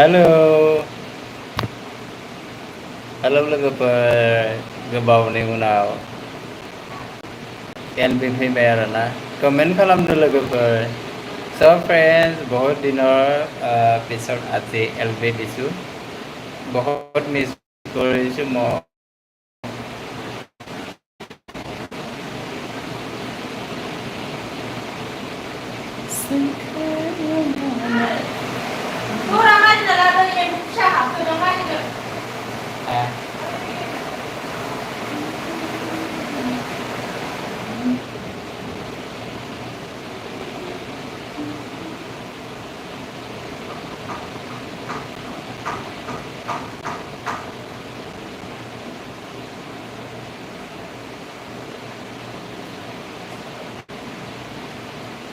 Halo, halo लोगोफोर गोबावनि उनाव एलबी फैबाय आरोना कमेन्ट खालामदो लोगोफोर so friends बहुत दिनों एपिसोड आते एलबी दिसु बहुत मिस करिसु म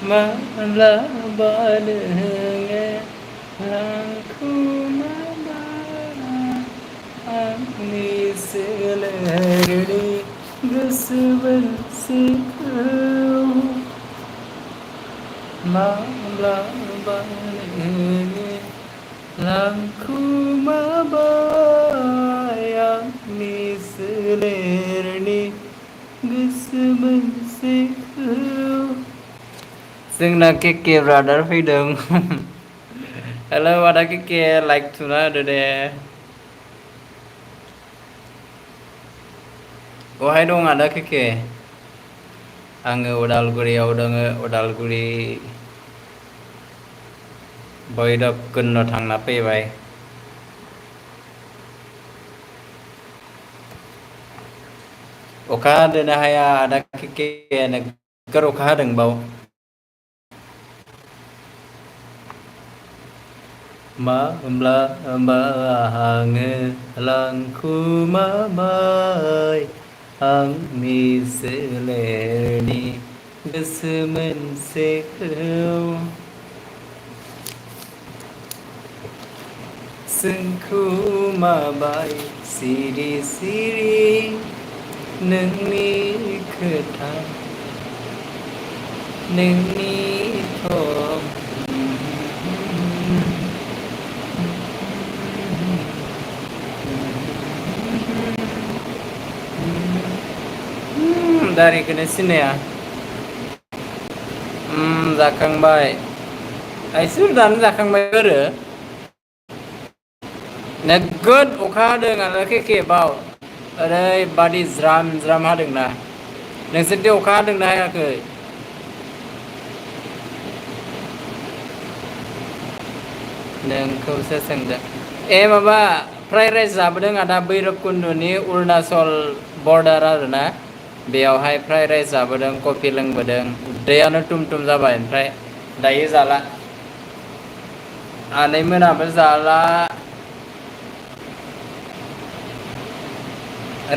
malah badannya langku malah angin selerdi bersebersihku malah badannya langku malah angin selerdi bersebersihku जोंना केके ब्रादार फैदों हेलो आदा केके लाइक थुना होदो दे बहाय दं आदा केके आङो उदालगुरियाव दङो उदालगुरि भैरब कुन्ड थांना फैबाय अखा हादोना हाया आदा केके नोगोर अखा हादों बाव आङो लांखुमाबाय आंनि सोलेरनि गोसो मोनसेखौ सोंखुमाबाय सिरि सिरि नोंनि खोथा नोंनि थं दारिखौनो सिनाया जाखांबाय आइसोर दानो जाखांबाय आरो नोगोद अखा हादों आरो केके बाव ओरैबादि ज्राम ज्राम हादोंना नोंसोरनिथिं अखा हादोंना हायाखै नोंखौसो सोंदों माबा फ्राइड राइस जाबोदों आदा भैरबकुन्दनि अरुणाचल बर्डार आरोना बेयावहाय फ्राइड राइस जाबोदों कफि लोंबोदों दैयानो टुम जाबाय ओमफ्राय दायो जाला आनै मोनाबो जाला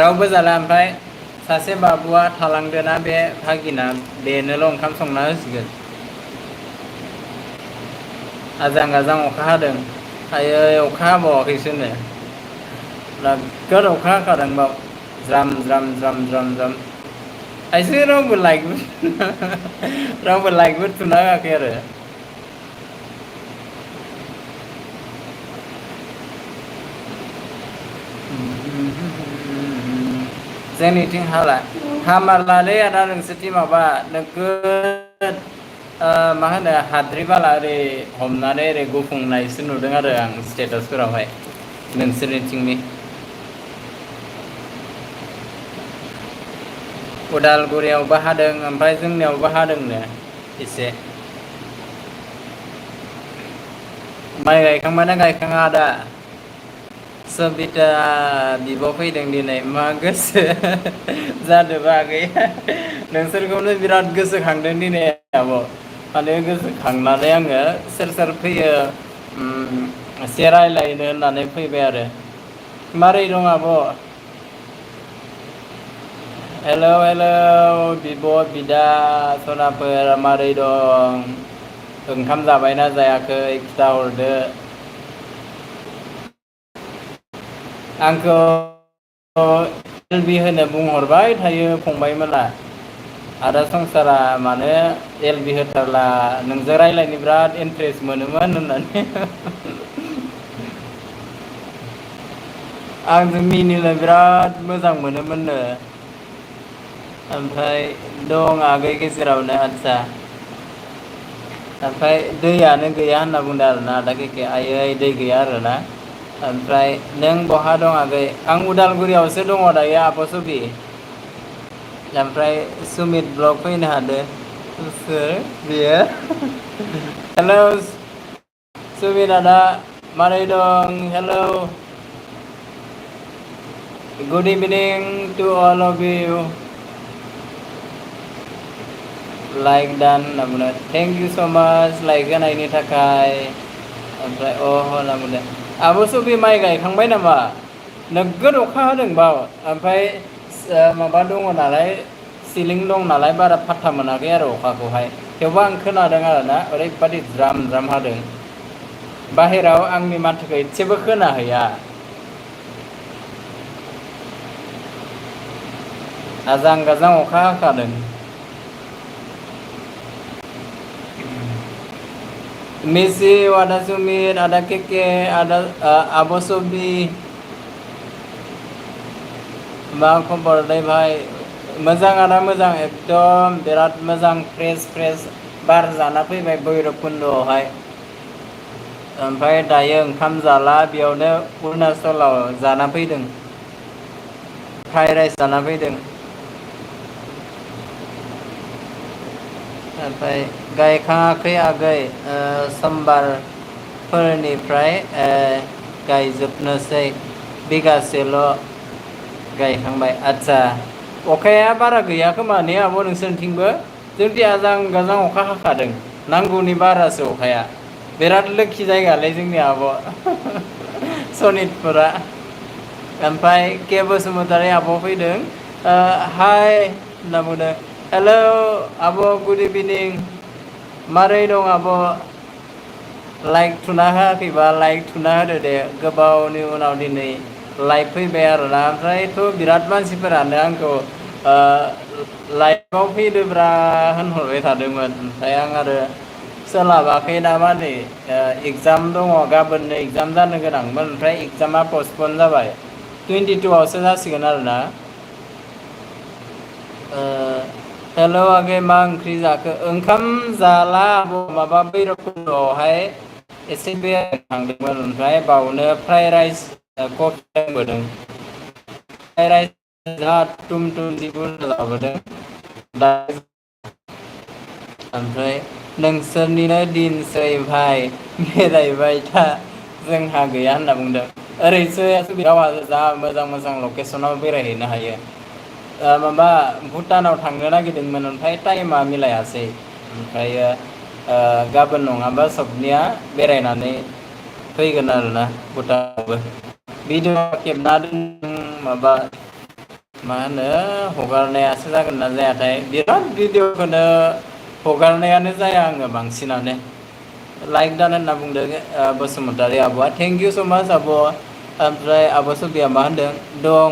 रावबो जाला ओमफ्राय सासे बाबुआ थालांदोना बे भागिना बेनोल' ओंखाम संना होसिगोन आजां गाजां अखा हादों आयै अखा हाबावाखैसोनो नोगोद अखा हाखादों बाव ज्राम ज्राम ज्राम ज्राम ज्राम आइसो रावबो लाइकबो थुना होआखै आरो जोंनिथिं हाला हामारलालै आदा नोंसोरथिं माबा नोगोद मा होनो हाद्रि बाला ओरै हमनानै ओरै गुफुंनायसो नुदों आरो आं स्टेटासफोरावहाय नोंसोरनिथिंनि उदालगुरियावबो हादों ओमफ्राय जोंनियावबो हादोंनो एसे माइ गायखांबायना गायखाङा आदा सबिता बिब' फैदों दिनै मा गोसो जादोंबा आगै नोंसोरखौनो बिराद गोसोखांदों दिनै आब' माने गोसोखांनानै आङो सोर सोर फैयो एसे रायज्लायनो होननानै फैबाय आरो मारै दं आब'? हेल' हेल' बिब' बिदा सनाफोर मारै दं? ओंखाम जाबायना जायाखै खिथाहरदो। आंखौ एलबि होनो बुंहरबाय थायो फंबायमोना। आदा संसारा मानो एलबि होथारला नोंजों रायज्लायनो बिराद इन्टारेस्ट मोनोमोन होननानै आंजों मिनिनो बिराद मोजां मोनोमोननो। ओमफ्राय दं आगै गेजेरावनो आदसा ओमफ्राय दैयानो गैया होनना बुंदों आरोना आदा कैकेया आइयै दै गैया आरोना। ओमफ्राय नों बहा दं आगै? आं उदालगुरियावसो दङ दायो आब' सफि। ओमफ्राय सुमित ब्लक फैनो हादो। सोर बियो? हेल' सुमित आदा मारै दं? Hello' good evening to all of you. Like दान होनना बुंदों थेंक इउ स' माच लाइक होनायनि थाखाय। ओमफ्राय अ होनना बुंदों आब' सफि माइ गायखांबाय नामा? नोगोद अखा हादों बाव ओमफ्राय माबा दङ नालाय सिलिं दं नालाय बारा फात्ता मोनाखै आरो अखाखौहाय थेवबो आं खोनादों आरोना ओरैबादि ज्राम ज्राम हादों। बाहेराव आंनि माथोखौ एसेबो खोनाहैया। आजां गाजां अखा हाखादों। मिस इउ आदा सुमित आदा केके आदा आब' सफि। मा खबरलै भाइ? मोजां आदा मोजां एकदम बिराद मोजां फ्रेस फ्रेस बार जाना फैबाय भैरब कुन्द'आवहाय। ओमफ्राय दायो ओंखाम जाला बेयावनो अरुणाचलाव जाना फैदों। फ्राइ राइस जाना फैदों। ओमफ्राय गायखाङाखै आगै समबारफोरनिफ्राय गायजोबनोसै बिगासेल' गायखांबाय आदसा अखाया बारा गैया खोमा ने आब' नोंसोरनिथिंबो? जोंनिथिं आजां गाजां अखा हाखादों नांगौनि बारासो अखाया। बिराद लोखि जायगालै जोंनि आब' सनितपुरा। ओमफ्राय के बसुमतारी आब' फैदों हाय होनना बुंदों हेल' आब' गुड इभिनिं मारै दं आब'? लाइक थुना होआखैबा लाइक थुना होदो दे गोबावनि उनाव दिनै लाइक फैबाय आरोना ओमफ्रायथ' बिराद मानसिफोरानो आंखौ लाइभआव फैदोब्रा होनहरबाय थादोंमोन ओमफ्राय आं आरो सोलाबाखै दामानि एगजाम दङ गाबोननो एगजाम जानो गोनांमोन ओमफ्राय एगजामा पस्टपन जाबाय 22आवसो जासिगोन आरोना। हेल' आगै मा ओंख्रि जाखो? ओंखाम जाला माबा भैरबकुन्द'आवहाय एसे बेरायनो थांदोंमोन ओमफ्राय बावनो फ्राइ राइस कफि लोंबोदों। फ्राइ राइस जा टुम टुम जि बुरजा लाबोदों दा ओमफ्राय नोंसोरनिनो दिनसै भाइ बेरायबाय था जोंहा गैया होनना बुंदों ओरैसो गावहा जा मोजां मोजां लकेसनाव बेरायहैनो हायो। माबा भुटानाव थांनो नागिरदोंमोन ओमफ्राय टाइमा मिलायासै ओमफ्रायो गाबोन नङाबा सबनिया बेरायनानै फैगोन आरोना भुटानावबो भिडिअ खेबना दोन माबा मा होनो हगारनायासो जागोन ना जायाथाय बिराद भिडिअखौनो हगारनायानो जाया आङो बांसिनानो लाइक दान होनना बुंदों बसुमतारी आब'आ थेंक इउ स' माच आब'। ओमफ्राय आब' सफिया मा होनदों दं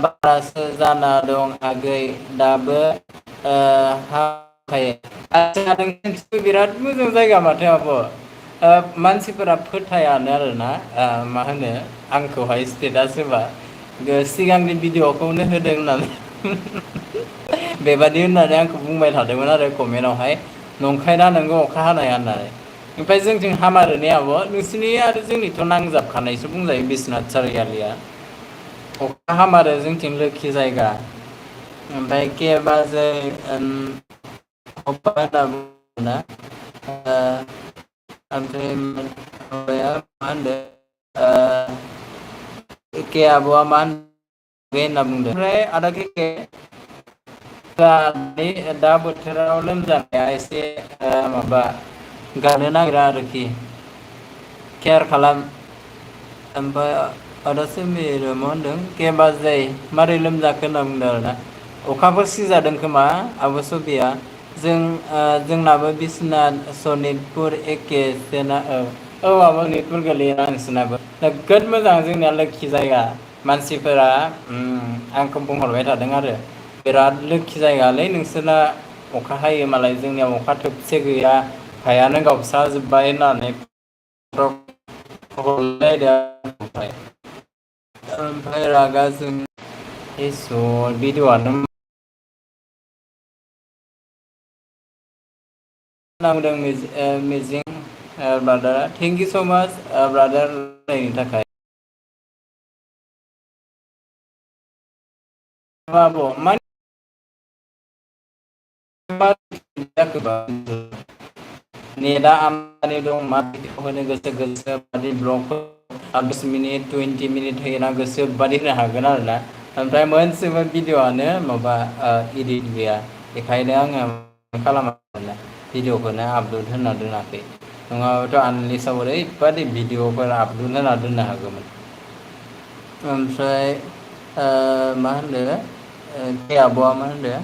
बारासो जाना दं आगै दाबो हाखायो बिराद मोजां जायगा माथो आब'। मानसिफोरा फोथायानो आरोना मा होनो आंखौहाय स्टेटास होबा सिगांनि भिडिअ'खौनो होदों होननानै बेबादि होननानै आंखौ बुंबाय थादोंमोन आरो कमेन्टआवहाय नंखायना नोंगौ अखा हानाया होननानै ओमफ्राय जोंथिं हामारो ने आब' नोंसिनि आरो जोंनिथ' नांजाबखानायसो बुंजायो बिसनाथ सारियालिया अखा हामारो जोंथिं लोखि जायगा ओमफ्राय के बाजै ओमफ्राय माबाया मा होनदों के आब'आ मा होनना बुंदों ओमफ्राय आदा के दा बोथोराव लोमजानाया एसे माबा गानो नागिरा आरोखि केयार खालाम ओमफ्राय आदासो मेरो मा होनदों के बाजै मारै लोमजाखो होनना बुंदों आरोना अखाफोर सिजादों खोमा आब' सबिया जोंनाबो बिसनाथ सनितपुर एकेसोना आब' सनितपुर गोलैयोना नोंसोरनाबो नोगोद मोजां जोंनिया लोखि जायगा मानसिफोरा आंखौ बुंहरबाय थादों आरो बिराद लोखि जायगालै नोंसोरना अखा हायो मालाय जोंनियाव अखा थोबसे गैया हायानो गावस्राजोब्बाय होननानै ओमफ्राय रागा जों इसर भिडिअ'आनो नांदों मिजिं ब्रादारा थेंक इउ स' माच ब्रादार रायलायनो थाखाय आब' मानि जाखोबा नेटआ आमदानि दं मा भिडिअ होनो गोसो बादि ब्लग 10 मिनिट 20 मिनिट होयोना गोसो बादि होनो हागोन आरोना ओमफ्राय मोनसेबो भिडिअ'आनो माबा इडिट गैया बेखायनो आङो खालामा भिडिअ'खौनो आपल'ड होना दोनाखै नङाबाथ' आनलिस्टआव ओरैबादि भिडिअ'फोर आपल'ड होना दोननो हागौमोन ओमफ्राय मा होनो के आब'आ मा होनदों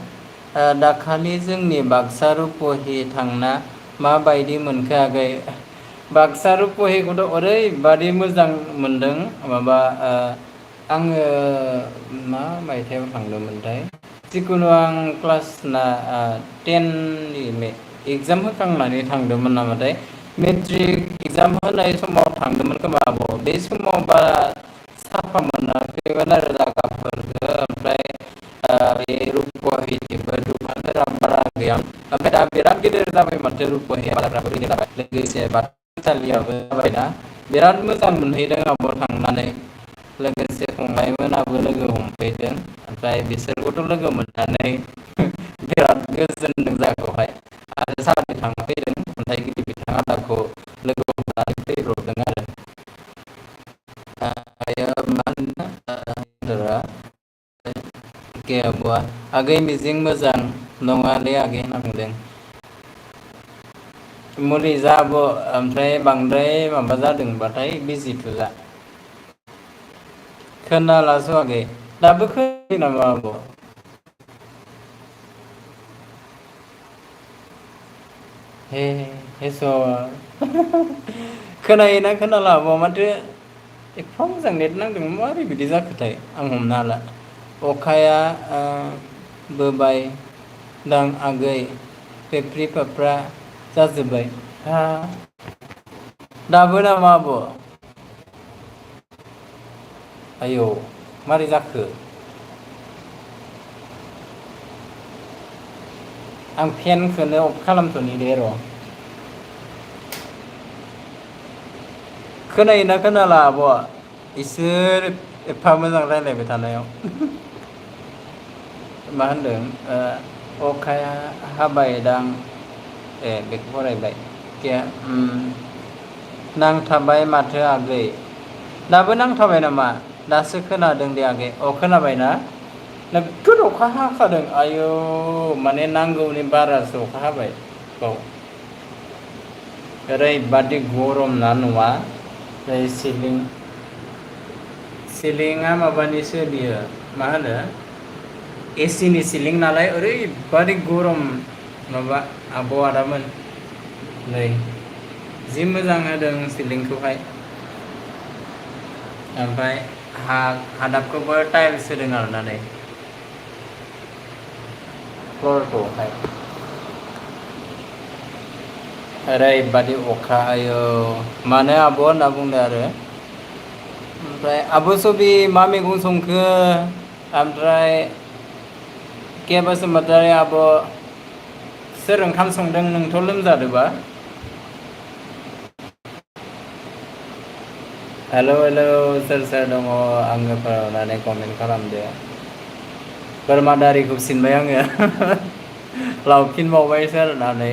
दाखालि जोंनि बाक्सा रुपहि थांना माबायदि मोनखो आगै बाक्सा रुपहिखौथ' ओरैबादि मोजां मोनदों माबा आङो मा मायथाइयाव थांदोंमोनथाय जिखुनु आं क्लास 10नि एगजाम होखांनानै थांदोंमोन नामाथाय मेट्रिक एगजाम होनाय समाव थांदोंमोन खोमा आब' बे समाव बारा साफा मोनाखैमोन आरो जायगाफोरखौ ओमफ्राय बे रुपहिनिबो दखानफोरा बारा गैयामोन ओमफ्राय दा बिराद गिदिर जाबाय माथो रुपहिया बाजाराबो गिदिर जाबाय लोगोसे बाथौसालियाबो जाबायना बिराद मोजां मोनहैदों आब' थांनानै लोगोसे फंबायमोनाबो लोगो हमफैदों ओमफ्राय बिसोरखौथ' लोगो मोननानै बिराद गोजोनदों जायगायावहाय आरो सारनि थांना फैदों खन्थाइगिरि बिथाङा आदाखौ लोगो हमनानै फैब्रबदों आरो मा होनो के आब'आ आगै मिजिं मोजां नङालै आगै होनना बुंदों मुलि जा आब' ओमफ्राय बांद्राय माबा जादोंबाथाय बिजि थुजा खोनालास' आगै दाबो खोनायो नामा आब' हे हेस' खोनायोना खोनाला आब' माथो एफा मोजां नेट नांदोंमोन माबोरै बिदि जाखोथाय आं हमनो हाला अखाया बोबाय दां आगै फेफ्रि फाफ्रा जाजोब्बाय हा दाबो नामा आब' आयौ मारै जाखो आं फेनखौनो अफ खालामथ'नि दे र' खोनायोना खोनाला आब' इसोर एफा मोजां रायज्लायबाय थानायाव मा होनदों अखाया हाबायदां ए बेखौ फरायबाय नांथाबाय माथो आगै दाबो नांथाबाय नामा दासो खोनादों दे आगै खोनाबायना नोगोद अखा हाखादों आयौ माने नांगौनि बारासो अखा हाबाय बाव ओरैबादि गरम ना न'आ सिलिंआ माबानिसो बियो मा होनो एसिनि सिलिं नालाय ओरैबादि गरम माबा आब' आदामोन नै जि मोजां होदों सिलिंखौहाय ओमफ्राय हादाबखौबो टाइल्स होदों आरोना नै फ्लरखौहाय ओरैबादि अखा आयौ मानो आब' होनना बुंदों आरो ओमफ्राय आब' सबि मा मैगं संखो ओमफ्राय के बसुमतारी आब' सोर ओंखाम संदों नोंथ' लोमजादोंबा हेल' सोर दङ आङो फरायनानै कमेन्ट खालामदो बोरमा दारिखौ सिनबाय आङो लावफिनबावबायसो आरोना नै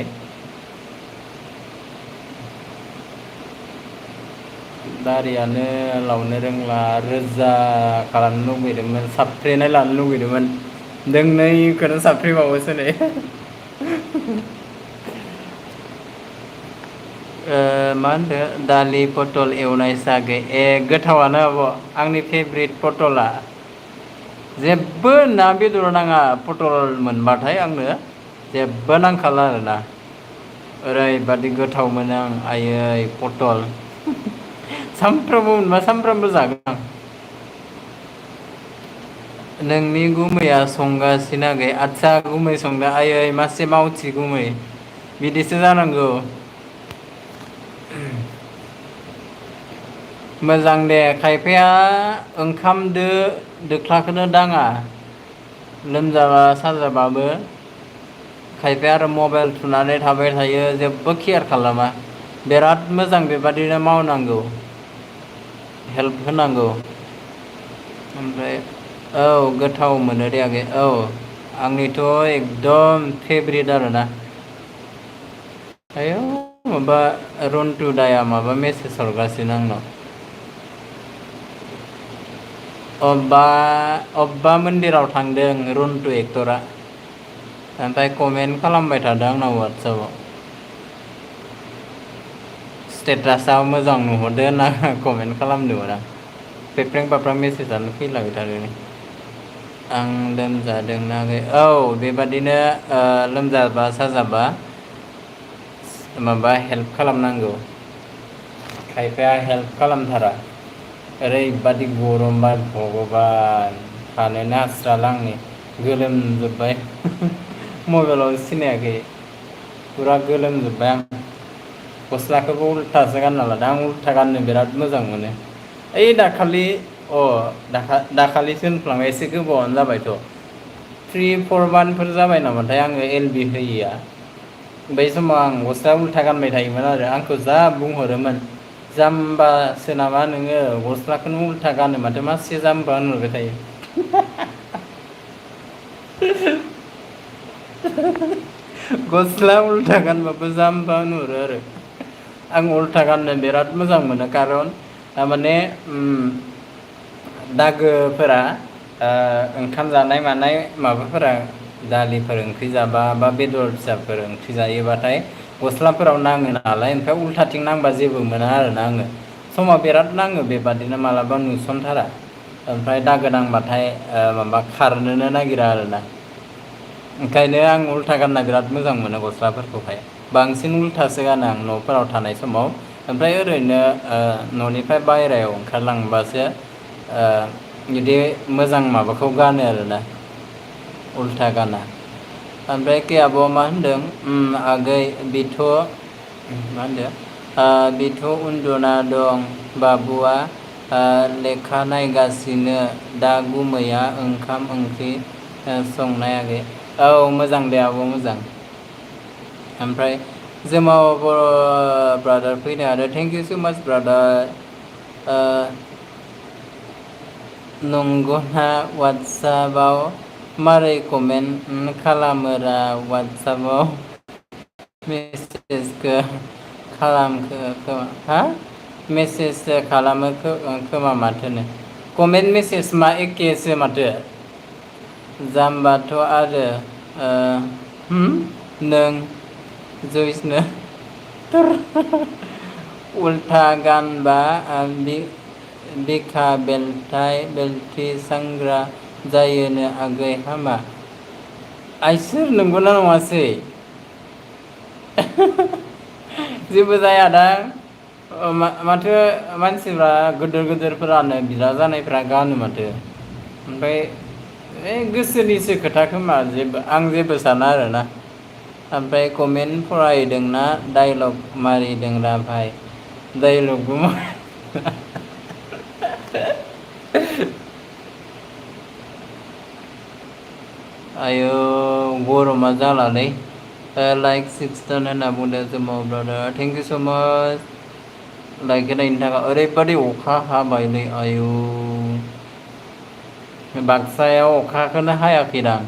दारियानो लावनो रोंला रोजा खालामनो लुगैदोंमोन साफ्रेनाय लानो लुगैदोंमोन दोंनैखौनो साफ्रेबावोसो नै मा होनदो दालि पटल एवनाय सागे गोथावानो आब' आंनि फेभरेट पटला जेबो ना बेदर नाङा पटल मोनबाथाय आंनो जेबो नांखाला आरोना ओरैबादि गोथाव मोनो आं आयै पटल सामफ्रामबो मोनबा सामफ्रामबो जागोन आं नोंनि गुमैया संगासिनो आगै आदसा गुमै संदों आयै मासे मावथि गुमै बिदिसो जानांगौ मोजां दे खायफाया ओंखामदो दोख्लाखौनो दाङा लोमजाबा साजाबाबो खायफाया आरो मबाइल थुनानै थाबाय थायो जेबो केयार खालामा बिराद मोजां बेबादिनो मावनांगौ हेल्प होनांगौ ओमफ्राय औ गोथाव मोनो दे आगै औ आंनिथ' एकदम फेभरेट आरोना आयौ माबा रन्टु दाया माबा मेसेज हरगासिनो आंनाव अबेबा मन्दिराव थांदों रन्टु एक्टरा ओमफ्राय कमेन्ट खालामबाय थादों आंनाव वाट्सएपाव स्टेटासाव मोजां नुहरदो होनना कमेन्ट खालामदोंमोन आं पेप्रें पाप्रां मेसेजानो फैलाबाय थादों आं लोमजादोंना औ बेबादिनो लोमजाबा साजाबा माबा हेल्प खालामनांगौ खायफाया हेल्प खालामथारा ओरैबादि गरम बार भगबान थानोनो हास्राला आं नै गोलोमजोब्बाय मबाइलाव सिनायाखै फुरा गोलोमजोब्बाय आं गस्लाखौबो उल्थासो गानना लादों आं उल्था गाननो बिराद मोजां मोनो ओइ दाखालि दाखालिसो होनफ्लांबाय एसे गोबावानो जाबायथ' 3-4 मान्थफोर जाबाय नामाथाय आङो एलबि होयिया बै समाव आं गस्ला उल्था गानबाय थायोमोन आरो आंखौ जा बुंहरोमोन जाम्बासो नामा नोङो गस्लाखौनो उल्था गानो माथो मासे जाम्बा होनहरबाय थायो गस्ला उल्था गानबाबो जाम्बा होनहरो आरो आं उल्था गाननो बिराद मोजां मोनो खारन थारमाने दागोफोरा ओंखाम जानाय मानाय माबाफोरा दालिफोर ओंख्रि जाबा बा बेदर फिसाफोर ओंख्रि जायोबाथाय गस्लाफोराव नाङो नालाय ओमफ्राय उल्थाथिं नांबा जेबो मोना आरोना आङो समाव बिराद नाङो बेबादिनो मालाबा नुसनथारा ओमफ्राय दागो नांबाथाय माबा खारनोनो नागिरा आरोना ओंखायनो आं उल्था गानना बिराद मोजां मोनो गस्लाफोरखौहाय बांसिन उल्थासो गानो आं न'फोराव थानाय समाव ओमफ्राय ओरैनो न'निफ्राय बाहेरायाव ओंखारलांबासो बिदि मोजां माबाखौ गानो आरोना उल्था गाना ओमफ्राय के आब'आ मा होनदों आगै बेथ' मा होनदों बेथ' उन्दुना दं बाबुआ लेखा नायगासिनो दा गुमैया ओंखाम ओंख्रि संनाय आगै औ मोजां दे आब' मोजां ओमफ्राय जोमाव बर' ब्रादार फैनो हादों थेंक इउ स' माच ब्रादार नंगौना वाट्सएपाव मारै कमेन्ट खालामोरा वाट्सएपाव मेसेजखौ खालामखो हा मेसेज खालामो खोमा माथोनो कमेन्ट मेसेज मा एखेसो माथो जाम्बाथ' आरो नों जयसनो उल्था गानबा बिखा बेल्थि सांग्रा जायोनो आगै हामा आइसोर नंगौना नङासै जेबो जायादां माथो मानसिफ्रा गोदोर गोदोरफोरानो बिदा जानायफ्रा गानो माथो ओमफ्राय गोसोनिसो खोथा खोमा आं जेबो साना आरोना ओमफ्राय कमेन्ट फरायदोंना डाइलग मारिदोंरा भाइ डाइलगबो आयौ गरमा जालालै लाइक 6 होनना बुंदों जोमाव ब्रादार थेंक इउ स' माच लाइक होनायनि थाखाय ओरैबादि अखा हाबायलै आयौ बाक्सायाव अखाखौनो हायाखैदां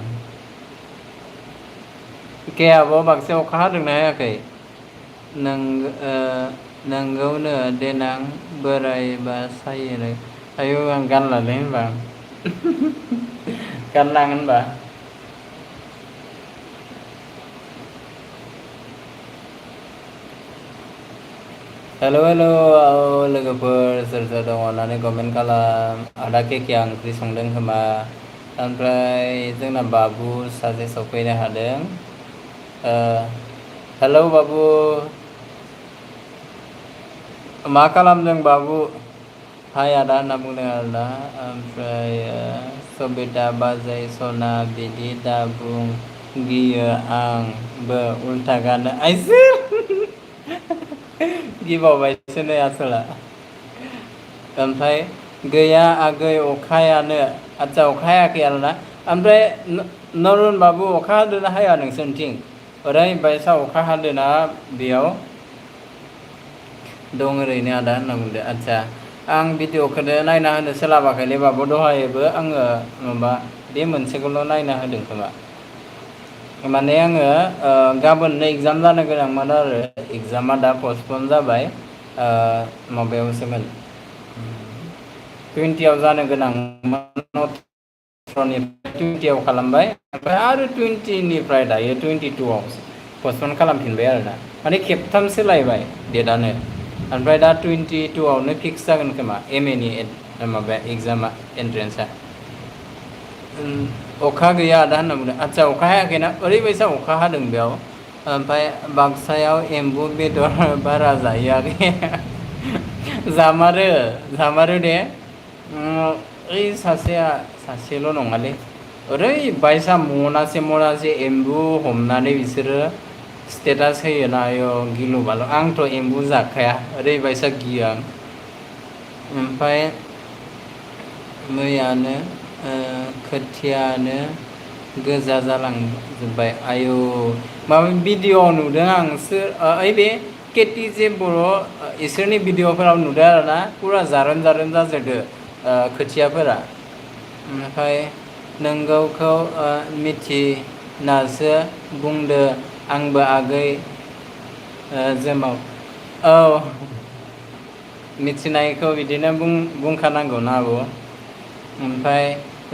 के आब' बाक्सायाव अखा हादोंना हायाखै नों नोंगौनो देनां बोरायबा सायोनो आयौ आं गानलालै होनबा गाननां होनबा हेल' लोगोफोर सोर सोर दङ होननानै कमेन्ट खालाम आदा केकेआ ओंख्रि संदों खोमा ओमफ्राय जोंना बाबु सासे सफैनो हादों हेलौ बाबु मा खालामदों बाबु हाय आदा होनना बुंदों आरोना ओमफ्राय सबिता बाजै सना बिदि दा बुं गियो आंबो उल्था गानो आइसो गिबावबायसो नै आसोला ओमफ्राय गैया आगै अखायानो आदसा अखा हायाखै आरोना ओमफ्राय नरुन बाबु अखा हादोंना हाया नोंसोरनिथिं ओरैबायसा अखा हादोंना बेयाव दं ओरैनो आदा होनना बुंदो आदसा आं भिडिअखौनो नायना होनो सोलाबाखैलै बाबु दहायबो आङो माबा बे मोनसेखौल' नायना होदों खोमा माने आङो गाबोननो एगजाम जानो गोनांमोन आरो एगजामा दा पस्टपन जाबाय माबायावसोमोन 20आव जानो गोनांमोन 20आव खालामबाय ओमफ्राय आरो 20निफ्राय दायो 22आव पस्टपन खालामफिनबाय आरोना माने खेबथाम सोलायबाय डेटआनो ओमफ्राय दा 22आवनो फिक्स जागोन खोमा एम ए नि माबाया एगजामा एन्ट्रेन्सआ अखा गैया आदा होनना बुंदों आदसा अखा हायाखैना ओरैबायसा अखा हादों बेयाव ओमफ्राय बाक्सायाव एम्बु बेदर बारा जायो आगै जामारो दे ओइ सासेल' नङालै ओरैबायसा मनासे एम्बु हमनानै बिसोरो स्टेटास होयोना आयौ गिलु बालु आंथ' एम्बु जाखाया ओरैबायसा गियो आं ओमफ्राय मैयानो खोथियानो गोजा जालांजोब्बाय आयौ माबा भिडिअ'आव नुदों आं ओइ बे केटि जे बर' इसोरनि भिडिअ'फोराव नुदों आरोना फुरा जारोम जाजोबदो खोथियाफोरा ओमफ्राय नोंगौखौ मिथिनासो बुंदो आंबो आगै जोमाव औ मिथिनायखौ बिदिनो बुंखानांगौना आब' ओमफ्राय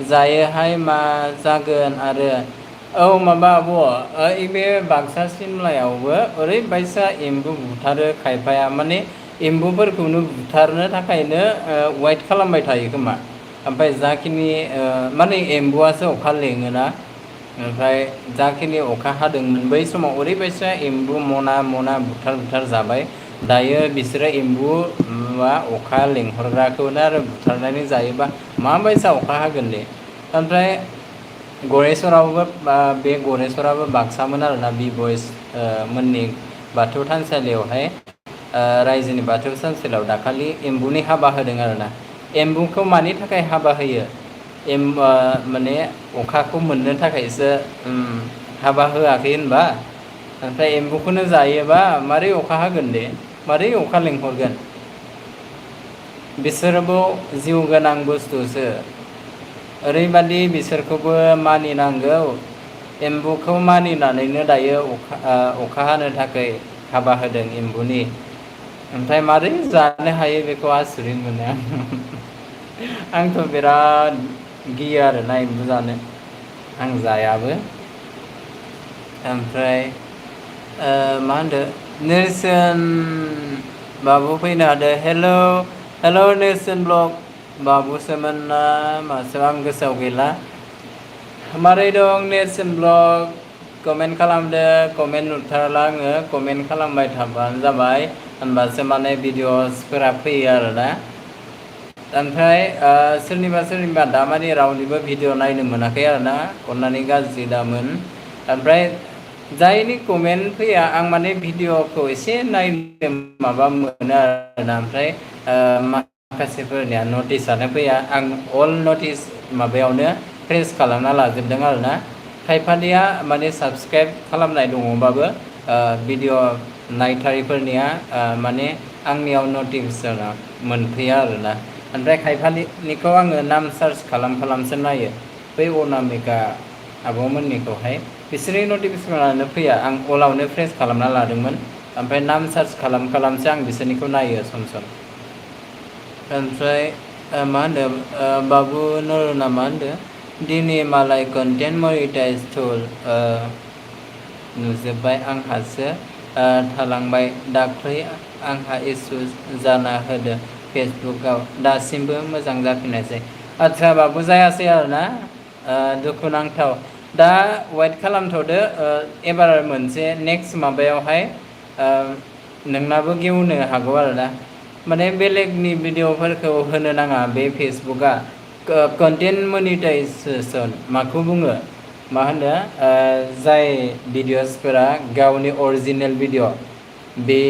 जायोहाय मा जागोन आरो औ माबा आब' बे बाक्सा सिमलायावबो ओरैबायसा एम्बु बुथारो खायफाया माने एम्बुफोरखौनो बुथारनो थाखायनो वाइट खालामबाय थायो खोमा ओमफ्राय जाखिनि माने एम्बुआसो अखा लेङोना ओमफ्राय जाखिनि अखा हादोंमोन बै समाव ओरैबायसा एम्बु मना बुथार जाबाय दायो बिसोरो एम्बु अखा लेंहरग्राखौनो आरो बुथारनानै जायोबा माबायसा अखा हागोन दे ओमफ्राय गरेस्वरावबो बे गरेस्वराबो बाक्सामोन आरोना बि बइस मोननि बाथौ थानसालियावहाय रायजोनि बाथौ थानसालियाव दाखालि एम्बुनि हाबा होदों आरोना एम्बुखौ मानि थाखाय हाबा होयो माने अखाखौ मोननो थाखायसो हाबा होआखै होनबा ओमफ्राय एम्बुखौनो जायोबा मारै अखा हागोन दे मारै अखा लेंहरगोन बिसोरबो जिउ गोनां बुस्थुसो ओरैबादि बिसोरखौबो मानिनांगौ एम्बुखौ मानिनानैनो दायो अखा हानो थाखाय हाबा होदों एम्बुनि ओमफ्राय मारै जानो हायो बेखौ आसरित मोनो आंथ' बिराद गियो आरोना एम्बु जानो आं जायाबो ओमफ्राय मा होनदो नेरसोन बाबु फैनो हादो हेल' नेरसोन ब्लग बाबुसोमोन ना मासो आं गोसोआव गैला मारै दं नेरसोन ब्लग कमेन्ट खालामदो कमेन्ट नुथारला आङो कमेन्ट खालामबाय थाबानो जाबाय होनबासो माने भिडिअसफोरा फैयो आरोना ओमफ्राय सोरनिबा दामानि रावनिबो भिडिअ नायनो मोनाखै आरोना अननानै गाज्रि दामोन ओमफ्राय जायनि कमेन्ट फैया आं माने भिडिअखौ एसे नायनो माबा मोनो आरोना ओमफ्राय माखासेफोरनिया नटिसानो फैया आं अल नटिस माबायावनो प्रेस खालामना लाजोबदों आरोना खायफानिया माने साबसक्राइब खालामनाय दङबाबो भिडिअ नायथारिफोरनिया माने आंनियाव नटिफिकेसना मोनफैया आरोना ओमफ्राय खायफानिखौ आङो नाम सार्च खालामसो नायो बै अनामिका आब'मोननिखौहाय बिसोरनि नटिफिकेसनानो फैया आं अलावनो प्रेस खालामना लादोंमोन ओमफ्राय नाम सार्च खालामसो आं बिसोरनिखौ नायो सम सम। ओमफ्राय मा होनदों बाबु नरना मा होनदों दिनै मालाय कन्टेन्ट मनिटाइज टुल नुजोब्बाय आंहासो थालांबाय दाख्लै आंहा इसु जाना होदों फेसबुकआव दासिमबो मोजां जाफिनासै। आदसा बाबु जायासै आरोना दुखुनांथाव। दा वेट खालामथ'दो एबार मोनसे नेक्स्ट माबायावहाय नोंनाबो गेवनो हागौ आरोना। माने बेलेगनि भिडिअफोरखौ होनो नाङा बे फेसबुकआ कन्टेन्ट मनिटाइजेसन माखौ बुङो मा होनो जाय भिडिअसफोरा गावनि अरिजिनेल भिडिअ बे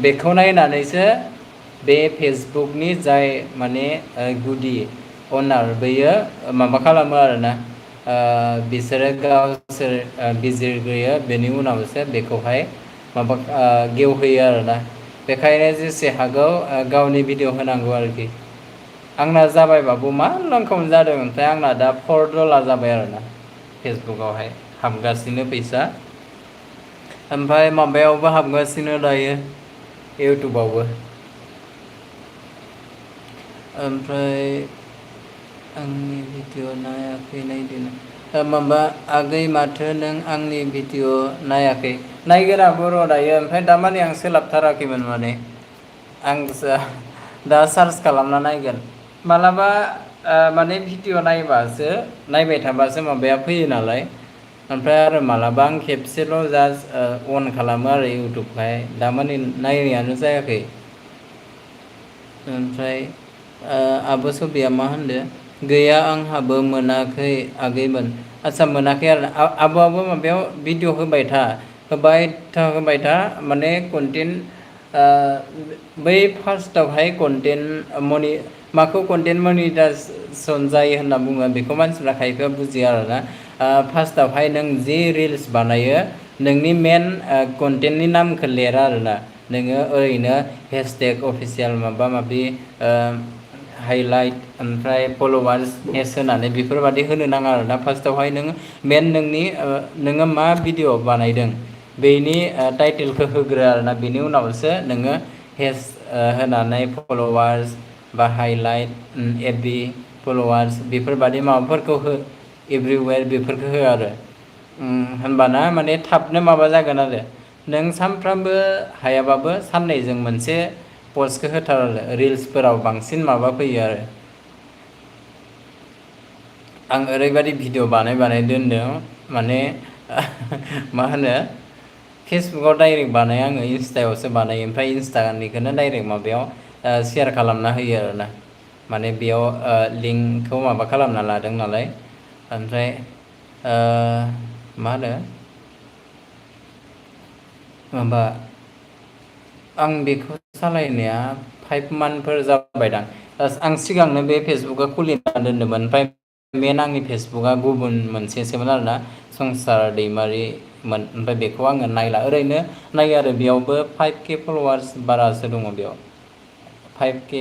बेखौ नायनानैसो बे फेसबुकनि जाय माने गुदि अनार बेयो माबा खालामो आरोना बिसोरो गावसोर बिजिरग्रोयो बेनि उनावसो बेखौहाय माबा गेवहैयो आरोना। बेखायनो जेसे हागौ गावनि भिडिअ होनांगौ आरोखि। आंना जाबाय बाबु मा लंकाउन्ट जादों ओमफ्राय आंना दा $4 जाबाय आरोना फेसबुकआवहाय हाबगासिनो फैसा। ओमफ्राय माबायावबो हाबगासिनो दायो इउटुबावबो। ओमफ्राय आंनि भिडिअ नायाखै नायदो माबा आगै माथो नों आंनि भिडिअ नायाखै नायगोन आं बर' दायो। ओमफ्राय दामानि आं सोलाबथाराखैमोन माने आं दा सार्च खालामना नायगोन मालाबा माने भिडिअ नायबाय थाबासो माबाया फैयो नालाय। ओमफ्राय आरो मालाबा आं खेबसेल' जास्ट अन खालामो आरो इउटुबहाय दामानि नायनायानो जायाखै। ओमफ्राय आब' सफिया मा होनदो गैया आंहाबो मोनाखै आगैमोन। आदसा मोनाखै आरो आब'आबो माबायाव भिडिअ होबाय था माने कन्टेन्ट बै फार्स्टआवहाय माखौ कन्टेन्ट मनिटाइजेसन जायो होनना बुङो बेखौ मानसिफ्रा खायफा बुजिया आरोना। फार्स्टआवहाय नों जि रिल्स बानायो नोंनि मेन कन्टेन्टनि नामखौ लिरा आरोना। नोङो ओरैनो हेसटेग अफिसियेल माबा माबि हाइलाइट ओमफ्राय फल'वार्स एस होनानै बेफोरबादि होनो नाङा आरोना। फार्स्टआवहाय नोङो मेन नोङो मा भिडिअ बानायदों बेनि टाइटेलखौ होग्रो आरोना। बेनि उनावसो नोङो हेस होनानै फल'वार्स बा हाइलाइट एफबि फल'वार्स बेफोरबादि माबाफोरखौ हो एभ्रिवेर बेफोरखौ हो आरो होनबाना माने थाबनो माबा जागोन आरो। नों सानफ्रामबो हायाबाबो साननैजों मोनसे पस्टखौ होथार आरो रिल्सफोराव बांसिन माबा फैयो आरो। आं ओरैबायदि भिडिअ बानाय दोनदों माने मा होनो फेसबुकाव डाइरेक्ट बानाया आङो इन्स्टायावसो बानायो। ओमफ्राय इन्स्टानिखौनो डाइरेक्ट माबायाव सेयार खालामना होयो आरोना। माने बेयाव लिंकखौ माबा खालामना लादों नालाय। ओमफ्राय मा होनो माबा आं बेखौ सालायनाया 5 मान्थफोर जाबायदां। आं सिगांनो बे फेसबुकखौ खुलिना दोन्दोंमोन। ओमफ्राय मेन आंनि फेसबुकआ गुबुन मोनसेसोमोन आरोना संसार दैमारिमोन। ओमफ्राय बेखौ आङो नायला ओरैनो नायो आरो बेयावबो 5K फल'वार्स बारासो दङ बेयाव 5K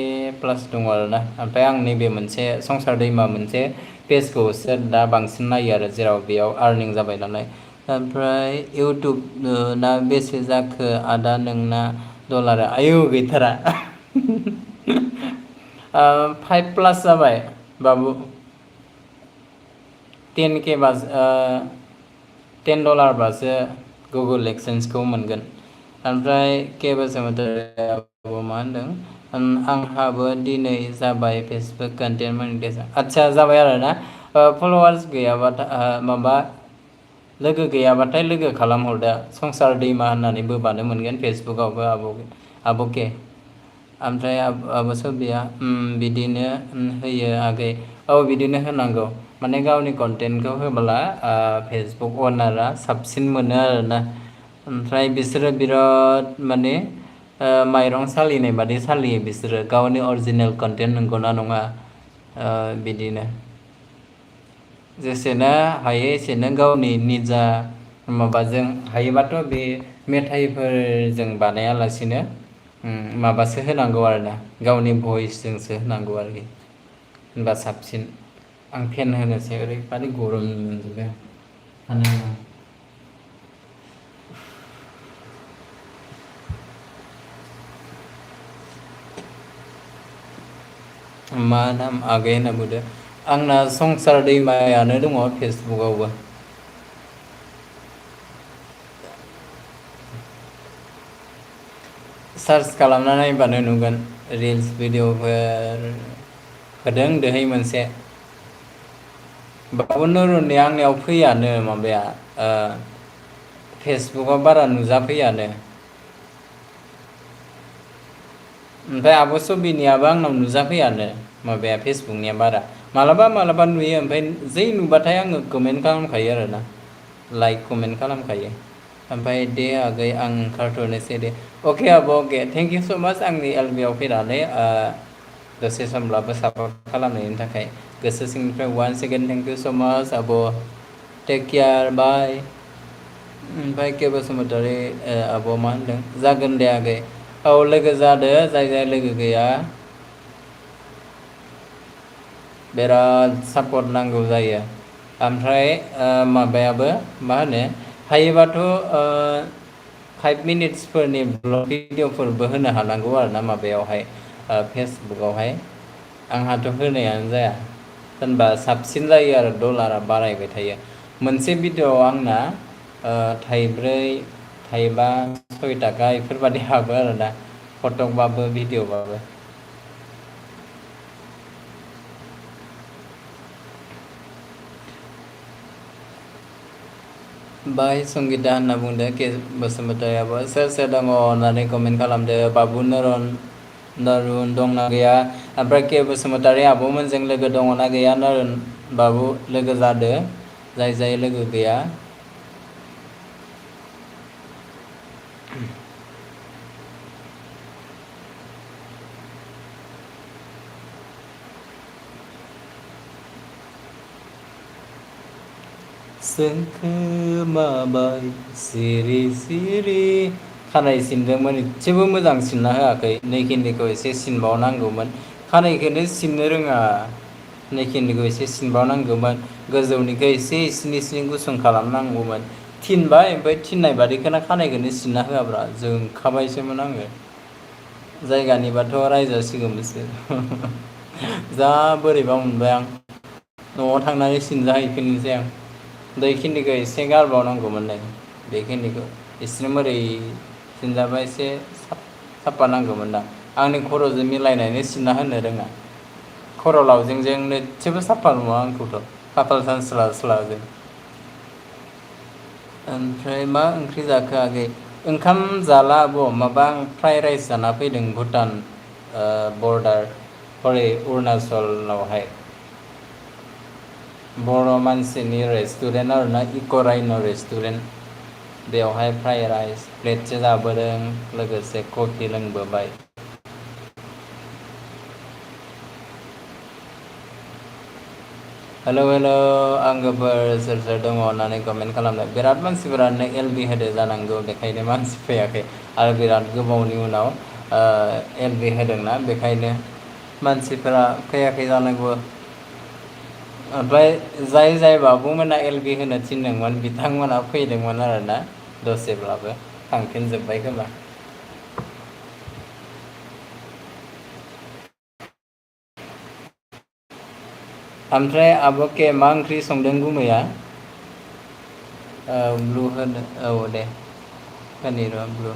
प्लास दङ आरोना। ओमफ्राय आं नैबे मोनसे संसार दैमा मोनसे पेजखौसो दा बांसिन नायो आरो जेराव बेयाव आर्निं जाबाय नालाय। ओमफ्राय इउटुब ना बेसे जाखो आदा नोंना डलारा आयु गैथारा 5+ जाबाय बाबु 10K $10 बासो गुगोल एक्सेन्सखौ मोनगोन। ओमफ्राय केबो मा होनदों आंहाबो दिनै जाबाय फेसबुक कन्टेन्ट मनिटाइजेसन। आदसा जाबाय आरोना। फल'वार्स गैयाबाथाय माबा लोगो गैयाबाथाय लोगो खालामहरदो संसार दैमा होननानै बोबानो मोनगोन फेसबुकआवबो आब'के। ओमफ्राय आब' सबिया बिदिनो होयो आगै। औ बिदिनो होनांगौ माने गावनि कन्टेन्टखौ होब्ला फेसबुक अनारा साबसिन मोनो आरोना। ओमफ्राय बिसोरो बिराद माने माइरं सालिनाय बादि सालियो बिसोरो गावनि अरिजिनेल कन्टेन्ट नंगौना नङा बिदिनो जेसेनो हायो एसेनो गावनि निजा माबाजों हायोबाथ' बे मेथाइफोरजों बानायालासिनो माबासो होनांगौ आरोना गावनि भइसजोंसो होनांगौ आरोखि होनबा साबसिन। आं फेन होनोसै ओरैबादि गरम मोनजोबबाय आं मा नाम आगै होनना बुंदो आंना संसार दैमायानो दङ फेसबुकआवबो सार्च खालामना नायबानो नुगोन रिल्स भिडिअफोर होदों दोहै मोनसे बाबु नरुननि आंनियाव फैयानो माबाया फेसबुकआव बारा नुजाफैयानो ओमफ्राय आब' सबिनियाबो आंनाव नुजाफैयानो माबाया फेसबुकनिया बारा मालाबा मालाबा नुयो ओमफ्राय जै नुबाथाय आङो कमेन्ट खालामखायो आरोना लाइक कमेन्ट खालामखायो ओमफ्राय दे आगै आं ओंखारथ'नोसै दे अके आब' अके थेंक इउ स' माच आंनि एलबिआव फैनानै दसे समब्लाबो सापर्ट खालामनायनि थाखाय गोसो सिंनिफ्राय one second thank you so' much आब' टेक केयार बाय ओमफ्राय के बसुमतारी आब' मा होनदों जागोन दे आगै औ लोगो जादो जाय जाय लोगो गैया बिराद सापर्ट नांगौ जायो ओमफ्राय माबायाबो मा होनो हायोबाथ' 5 मिनिट्सफोरनि ब्लग भिडिअफोरबो होनो हानांगौ आरो ना माबायावहाय फेसबुकआवहाय आंहाथ' होनायानो जाया होनबा साबसिन जायो आरो डलारा बारायबाय थायो मोनसे भिडिअ'आव आंना थाइब्रै थाइबा 6 थाखा बेफोरबायदि हाबो आरोना फटकबाबो भिडिअ'बाबो बाय संगिता होनना बुंदो के बसुमतारियाबो सोर सोर दङ होननानै कमेन्ट खालामदो बाबु नरुन दंना गैया ओमफ्राय के बसुमतारि आब'मोनजों लोगो दङना गैया नरुन बाबु लोगो जादो जाय जाय लोगो गैया सोंखोमाबाय सिरि सिरि खानाय सिनदोंमोन एसेबो मोजां सिनना होआखै नैखिनिखौ एसे सिनबावनांगौमोन खानायखौनो सिननो रोङा नैखिनिखौ एसे सिनबावनांगौमोन गोजौनिखौ एसे इसिनि इसिनि गुसुं खालामनांगौमोन थिनबाय ओमफ्राय थिननाय बादिखौनो खानायखौनो सिनना होआब्रा जोंखाबायसोमोन आङो जायगानिबाथ' रायजासिगौमोनसो जा बोरैबा मोनबाय आं न'आव थांनानै सिनजाहैफिननोसै आं दैखिनिखौ एसे गारबावनांगौमोन नै बेखिनिखौ एसे मोरै सिनजाबा एसे साफा नांगौमोन ना आंनि खर'जों मिलायनानै सिनना होनो रोङा खर' लावजिंजोंनो एसेबो साफा नुवा आंखौथ' खाफाल सानस्लाजों ओमफ्राय मा ओंख्रि जाखो आगै ओंखाम जाला आब' माबा आं फ्राइ राइस जाना फैदों भुटान बर्डार हरै अरुणाचलावहाय बर' मानसिनि रेस्टुरेन्ट आरोना इक' राइन' रेस्टुरेन्ट बेवहाय फ्राइ राइस प्लेटसे जाबोदों लोगोसे कफि लोंबोबाय हेल' हेल' आंगोफोर सोर सोर दङ होननानै कमेन्ट खालामदों बिराद मानसिफोरानो एलबि होदो जानांगौ बेखायनो मानसि फैयाखै आरो बिराद गोबावनि उनाव एलबि होदोंना बेखायनो मानसिफोरा फैयाखै जानांगौ ओमफ्राय जाय जाय बाबुमोना एलबि होनो थिनदोंमोन बिथांमोना फैदोंमोन आरोना दसेब्लाबो थांफिनजोब्बाय खोमा ओमफ्राय आब'के मा ओंख्रि संदों गुमैया ब्लु होनो औ दे होनि र' ब्लु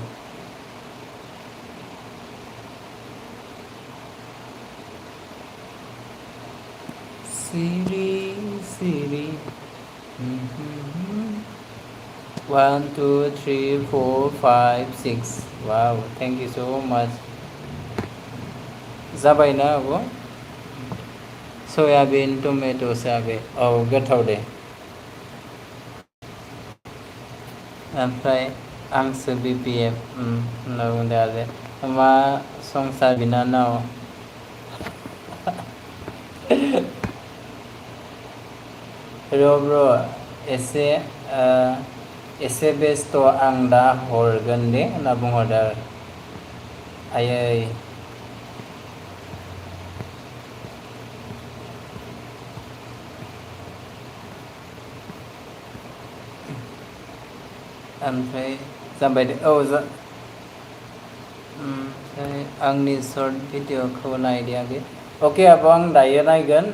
सिरि सिरि 1 2 3 4 5 6 वाव थेंक इउ स' माच जाबायना आब' सयाबिन टमेट'सो आगै औ गोथाव दे ओमफ्राय आंसो बिपिएफ होनना बुंदों आरो मा संसार बिनानाव र' एसे बेस्थ' आं दा हरगोन दे होनना बुंहरदो आरो आयै ओमफ्राय जाबाय दे औ ओमफ्राय आंनि सर्ट भिडिअखौ नायदो आगै अके आब' आं दायो नायगोन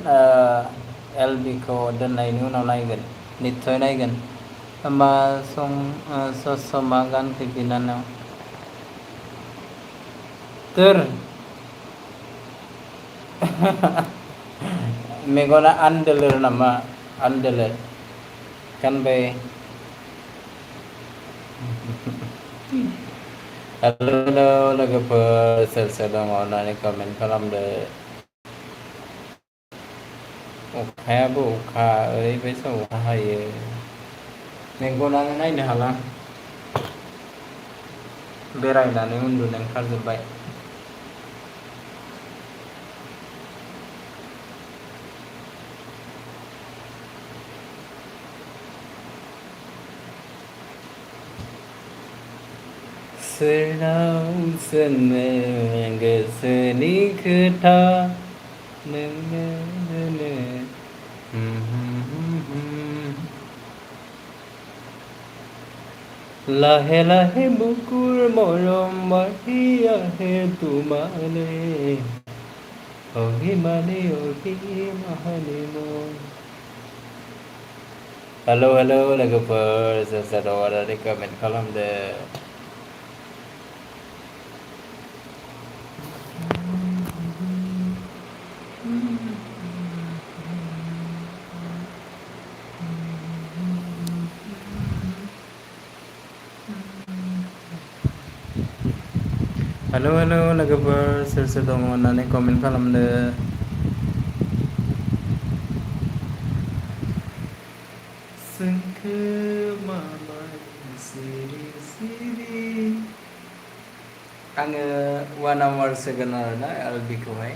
एलबिखौ दोननायनि उनाव नायगोन निस्सय नायगोन होमबा ससमा गानफै बिनानाव सोर मेगना आनदोलोर नामा आनदोलोर गानबाय हेल' लोगोफोर सोर सोर दङ होननानै कमेन्ट खालामदो अखायाबो अखा ओरैबायसा अखा हायो मेगनानो नायनो हाला बेरायनानै उन्दुनो ओंखारजोब्बाय सोरनाव सोंनो गोसोनि खोथा नोंनो लाहे लाहे बुकुर मरम बाहियाहे तुमाने अहिमाने अहिमाने हेल' लोगोफोर सोर सोर दङ होननानै कमेन्ट खालामदो हेल' लोगोफोर सोर सोर दङ होननानै कमेन्ट खालामदो जोंखो माबाय सिरि सिरि आङो 1 आवार होगोन आरोना एलबिखौहाय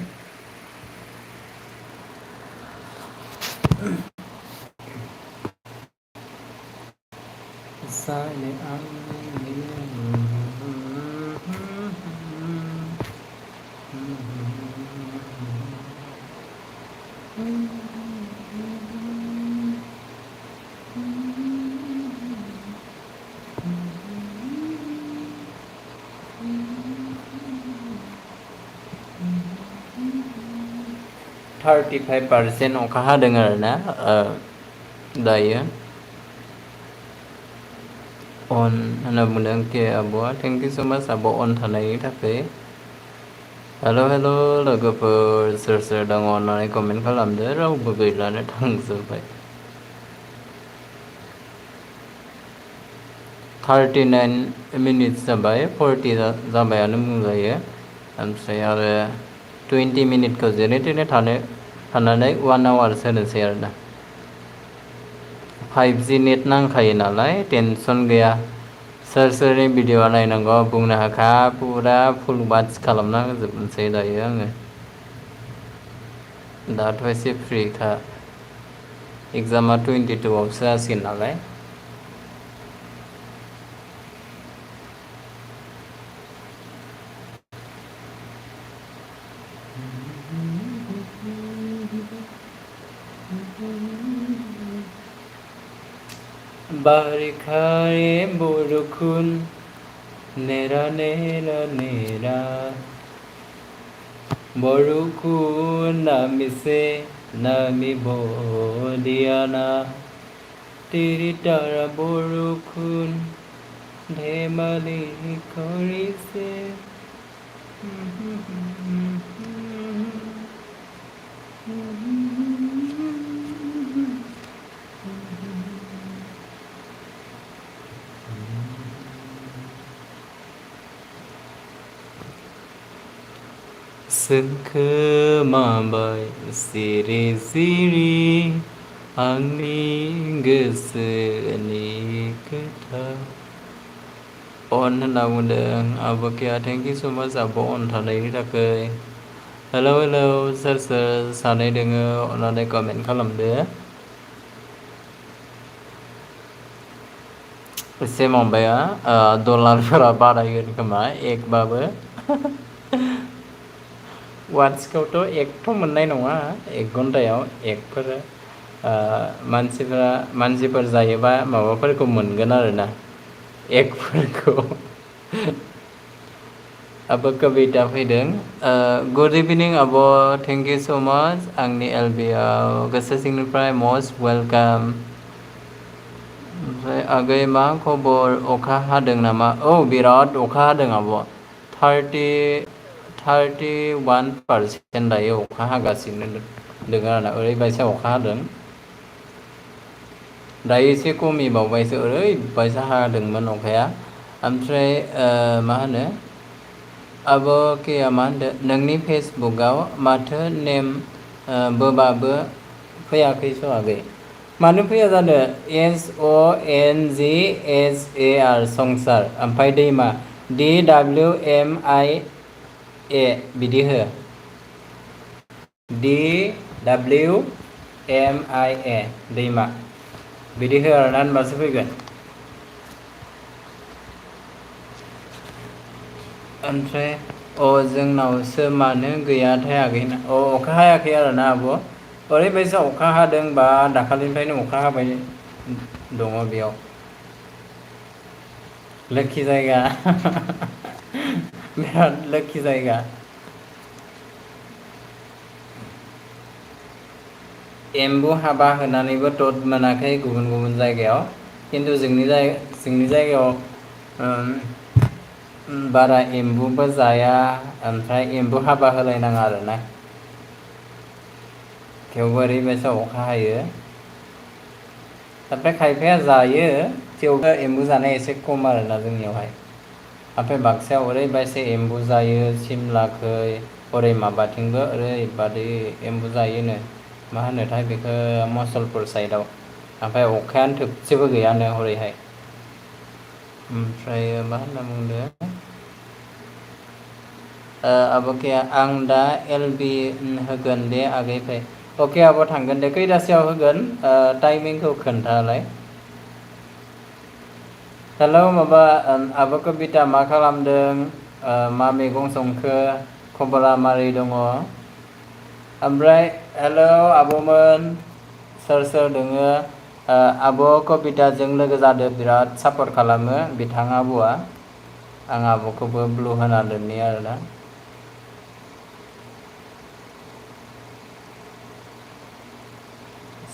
जानो आं 35% अखा हादों आरोना दायो अन होनना बुंदों के आब'आ थेंक इउ स' माच आब' अन थानायनि थाखाय हेल' लोगोफोर सोर सोर दङ होननानै कमेन्ट खालामदो रावबो गैलानो थांजोब्बाय 39 मिनिट्स जाबाय 40 जाबायानो बुंजायो ओमफ्राय आरो 20 मिनिटखौ जेने थेने थानानै 1 आवार्स होनोसै आरोना 5G नेट नांखायो नालाय टेनसन गैया सोर सोरनि भिडिअ नायनांगौ बुंनो हाखा पुरा फुल वाच खालामना होजोबनोसै दायो आङो दाथ' एसे फ्रिखा एगजामा 22 आवसो जासिगोन नालाय बारिखाए बरखुन नेरा नेरा नेरा बरखुन नामिसे नामिब दियाना तिरि तारा बरखुन धेमालि करिसे सोंखोमाबाय सिरि सिरि आंनि गोसोनि खोथा अन होनना बुंदों आब'किया थेंक इउ स' माच आब' अन थानायनि थाखाय हेल' सोर सोर सानै दोङो अननानै कमेन्ट खालामदो एसे माबाया डलारफोरा बारायगोन खोमा एकबाबो वाट्सखौथ' एकथ' मोननाय नङा 1 घन्टायाव एकफोर मानसिफोर जायोबा माबाफोरखौ मोनगोन आरोना एकफोरखौ आब' कबिता फैदों। गुड इभिनिं आब', थेंक इउ स' माच आंनि एलबिआव गोसो सिंनिफ्राय मस्ट वेलकाम। ओमफ्राय आगै मा खबर, अखा हादों नामा? औ बिराद अखा हादों आब'। 31% दायो अखा हागासिनो दङ आरोना, ओरैबायसा अखा हादों। दायो एसे खमिबावबायसो, ओरैबायसा हादोंमोन अखाया। ओमफ्राय मा होनो आब' केया मा होनदों, नोंनि फेसबुकआव माथो नेम बोबाबो फैयाखैस' आगै। मानो फैया जानो? SONGSAR संसार, ओमफ्राय दैमा DWMIA बिदि हो। DWMIA दैमा बिदि हो आरोना, होनबासो फैगोन। ओमफ्राय जोंनावसो मानो गैयाथाय आगैना, अखा हायाखै आरोना आब'। ओरैबायसा अखा हादों बा दाखालिनिफ्रायनो अखा हाबाय दङ बेयाव। लोखि जायगा बिराद लोखि जायगा। एम्बु हाबा होनानैबो टट मोनाखै गुबुन गुबुन जायगायाव, खिन्थु जोंनि जायगायाव बारा एम्बुबो जाया, ओमफ्राय एम्बु हाबा होलायनाङा आरोना। थेवबो ओरैबायसा अखा हायो। ओमफ्राय खायफाया जायो, थेवबो एम्बु जानाया एसे खम आरोना जोंनियावहाय। ओमफ्राय बाक्सायाव ओरैबायसा एम्बु जायो, सिमलाखै हरै माबाथिंबो ओरैबादि एम्बु जायोनो। मा होनोथाय बेखौ, मुसलपुर साइडआव। ओमफ्राय अखायानो थोबसेबो गैयानो हरैहाय। ओमफ्राय मा होनना बुंदों आब' केया, आं दा LB होगोन दे आगै फै। अके आब' थांगोन दे, खैथासोआव होगोन टाइमिंखौ खोन्थालाय। हेलौ माबा आब' कबिता मा खालामदों, मा मैगं संखो, खबरा मारै दङ? ओमफ्राय हेलौ आब'मोन, सोर सोर दोङो? आब' कबिताजों लोगो जादो, बिराद सापर्ट खालामो बिथां आब'आ। आं आब'खौबो ब्लु होना दोननि आरोना।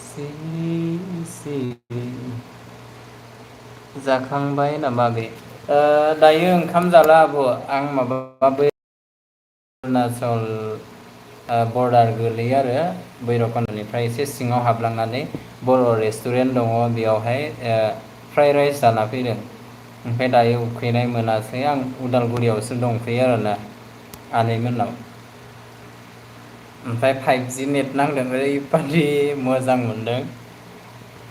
सिरि सिरि जाखांबाय नामा आगै? दायो ओंखाम जाला आब', आं माबा अरुणाचल बर्डार गोलैयो आरो, भैरबखुन्डनिफ्राय एसे सिङाव हाबलांनानै बर' रेस्टुरेन्ट दङ, बेयावहाय फ्राइड राइस जाना फैदों। ओमफ्राय दायो उखैनाय मोनासै, आं उदालगुरियावसो दंफैयो आरोना आनै मोननाव। ओमफ्राय 5G नेट नांदों, ओरैबादि मोजां मोनदों।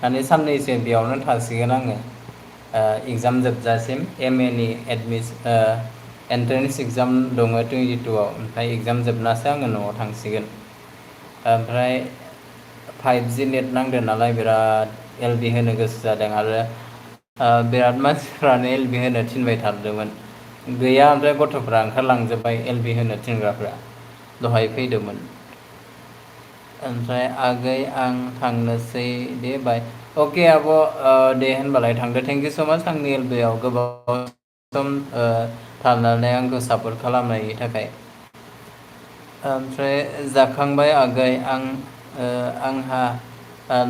माने साननैसो बेयावनो थासिगोन आङो, इगजाम जोबजासिम। MA नि एन्ट्रेन्स एगजाम दङ 22आव, ओमफ्राय एगजाम जोबनासो आङो न'आव थांसिगोन। ओमफ्राय 5G नेट नांदों नालाय बिराद LB होनो गोसो जादों, आरो बिराद मानसिफ्रानो LB होनो थिनबाय थादोंमोन। गैया, ओमफ्राय गथ'फ्रा ओंखारलांजोब्बाय LB होनो थिनग्राफ्रा, दहाय फैदोंमोन। ओमफ्राय आगै आं थांनोसै दे बाय। अके आब', दे होनबालाय थांदो। थेंक इउ स' माच आंनि LBआव गोबाव सम थानानै आंखौ सापर्ट खालामनायनि थाखाय। ओमफ्राय जाखांबाय आगै, आंहा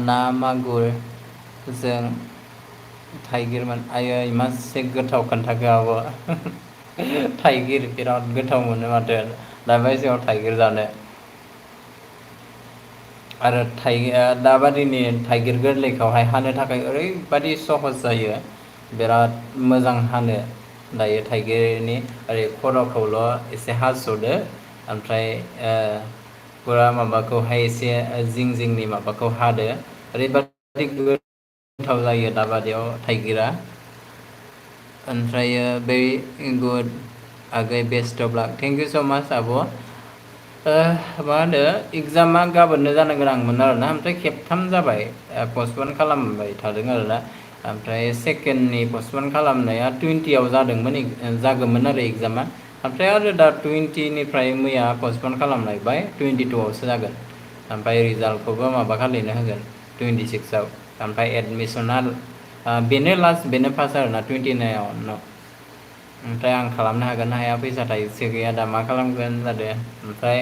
ना मागुरजों थाइगिरमोन। आयै मासे गोथाव खोन्थाखो आब'। थाइगिर बिराद गोथाव मोनो माथो दा बायसायाव थाइगिर जानो। आरो दाबादिनि थाइगिर गोरलैखौहाय हानो थाखाय ओरैबादि सहस जायो, बिराद मोजां हानो। दायो थाइगिरनि ओरै खर'खौल' एसे हास'दो, ओमफ्राय फुरा माबाखौहाय एसे जिं जिंनि माबाखौ हादो, ओरैबादि गोथाव जायो दाबादियाव थाइगिरा। ओमफ्रायो भेरि गुड आगै, best of luck. Thank you so' much आब'। मा होनो, एगजामा गाबोननो जानो गोनांमोन आरोना, ओमफ्राय खेबथाम जाबाय पस्टपन खालामबाय थादों आरोना। ओमफ्राय सेकेन्डनि पस्टपन खालामनाया 20आव जागौमोन आरो एगजामा, ओमफ्राय आरो दा 20निफ्राय मैया पस्टपन खालामलायबाय, 22आवसो जागोन। ओमफ्राय रिजाल्टखौबो माबा खालिनो होगोन, 26आव। ओमफ्राय एडमिसना बेनो लास्ट, बेनो फार्स्ट आरोना 29आव। ओमफ्राय आं खालामनो हागोन ना हाया फैसा थाइसे गैया दा मा खालामगोन जादों ओमफ्राय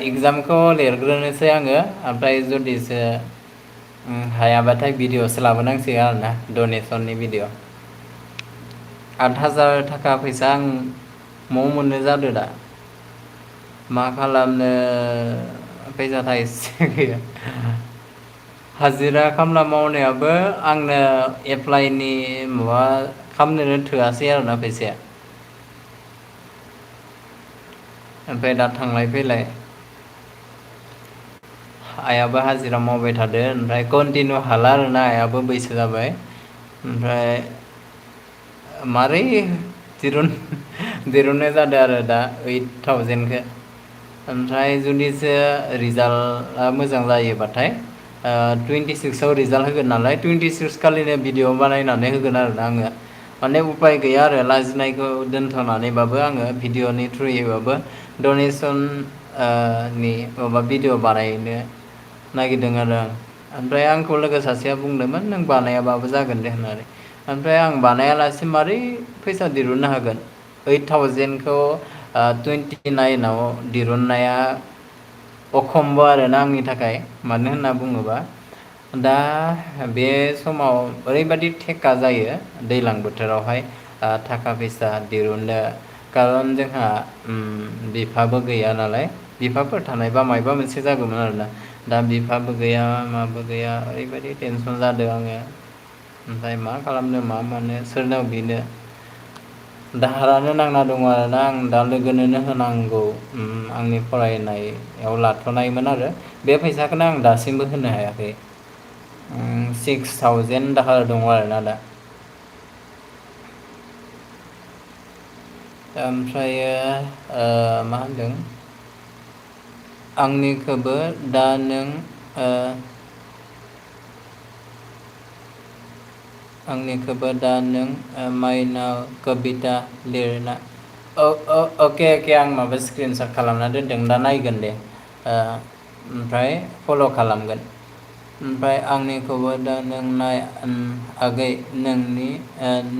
एगजामखौ लिरग्रोनोसै आङो ओमफ्राय जुदिसो हायाबाथाय भिडिअ'सो लाबोनांसिगोन आरोना डनेसननि भिडिअ 8,000 थाखा फैसा आं म'आव मोननो जादो दा मा खालामनो फैसा थाइसे गैया हाजिरा खामला मावनायाबो आंनो एप्लाइनि माबा खालामनोनो थोआसै आरोना फैसाया ओमफ्राय दा थांलाय फैलाय आइयाबो हाजिरा मावबाय थादो ओमफ्राय कन्टिनिउ हाला आरोना आइयाबो बैसो जाबाय ओमफ्राय मारै दिरुननाय जादों आरो दा 8,000खौ ओमफ्राय जुदिसो रिजाल्टआ मोजां जायोबाथाय 26आव रिजाल्ट होगोन नालाय 26 खालिनो भिडिअ बानायनानै होगोन आरोना आङो माने उफाय गैया आरो लाजिनायखौ दोनथ'नानैबाबो आङो भिडिअनि थ्रुयैबाबो डनेसन नि माबा भिडिअ बानायनो नागिरदों आरो आं ओमफ्राय आंखौ लोगो सासेया बुंदोंमोन नों बानायाबाबो जागोन दे होननानै ओमफ्राय आं बानायालासे मारै फैसा दिरुननो हागोन 8,000खौ 29आव दिरुननाया अखम्ब आरोना आंनि थाखाय मानो होनना बुङोबा दा बे समाव ओरैबायदि थेक्का जायो दैज्लां बोथोरावहाय थाखा फैसा दिरुननो खारन जोंहा बिफाबो गैया नालाय बिफाफोर थानायबा मायबा मोनसे जागौमोन आरोना दा बिफाबो गैया माबो गैया ओरैबायदि टेनसन जादों आङो ओमफ्राय मा खालामनो मा मानो सोरनाव बिनो दाहारानो नांना दङ आरोना आं दा लोगोनोनो होनांगौ आंनि फरायनायाव लाथ'नायमोन आरो बे फैसाखौनो आं दासिमबो होनो हायाखै 6,000 दाहार दङ आरोना दा ओमफ्रायो मा होनदों आंनिखौबो दा नों आंनिखौबो दा नों माइनाव कबिता लिरना अके आं माबा स्क्रिन शट खालामना दोनदों दा नायगोन दे ओमफ्राय फल' खालामगोन ओमफ्राय आंनिखौबो दा नों नाय आगै नोंनि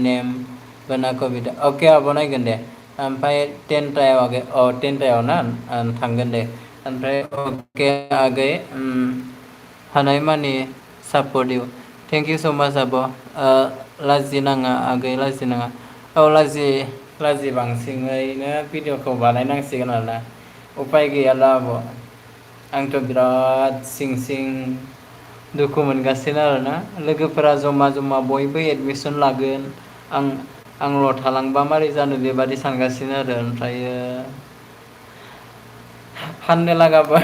नेम बोना कबिता अके आब' नायगोन दे ओमफ्राय 10थायाव आगै 10थायाव ना थांगोन दे ओमफ्राय अके आगै हानायमानि support you thank you so' much आब' लाजिनाङा आगै लाजिनाङा औ लाजि बांसिनैनो भिडिअखौ बानायनांसिगोन आरोना उफाय गैयाला आब' आंथ' बिराद सिं दुखु मोनगासिनो आरोना लोगोफोरा जमा जमा बयबो एडमिसन लागोन आंल' थालांबा मारै जानो बेबादि सानगासिनो आरो ओमफ्रायो फाननो लागाबो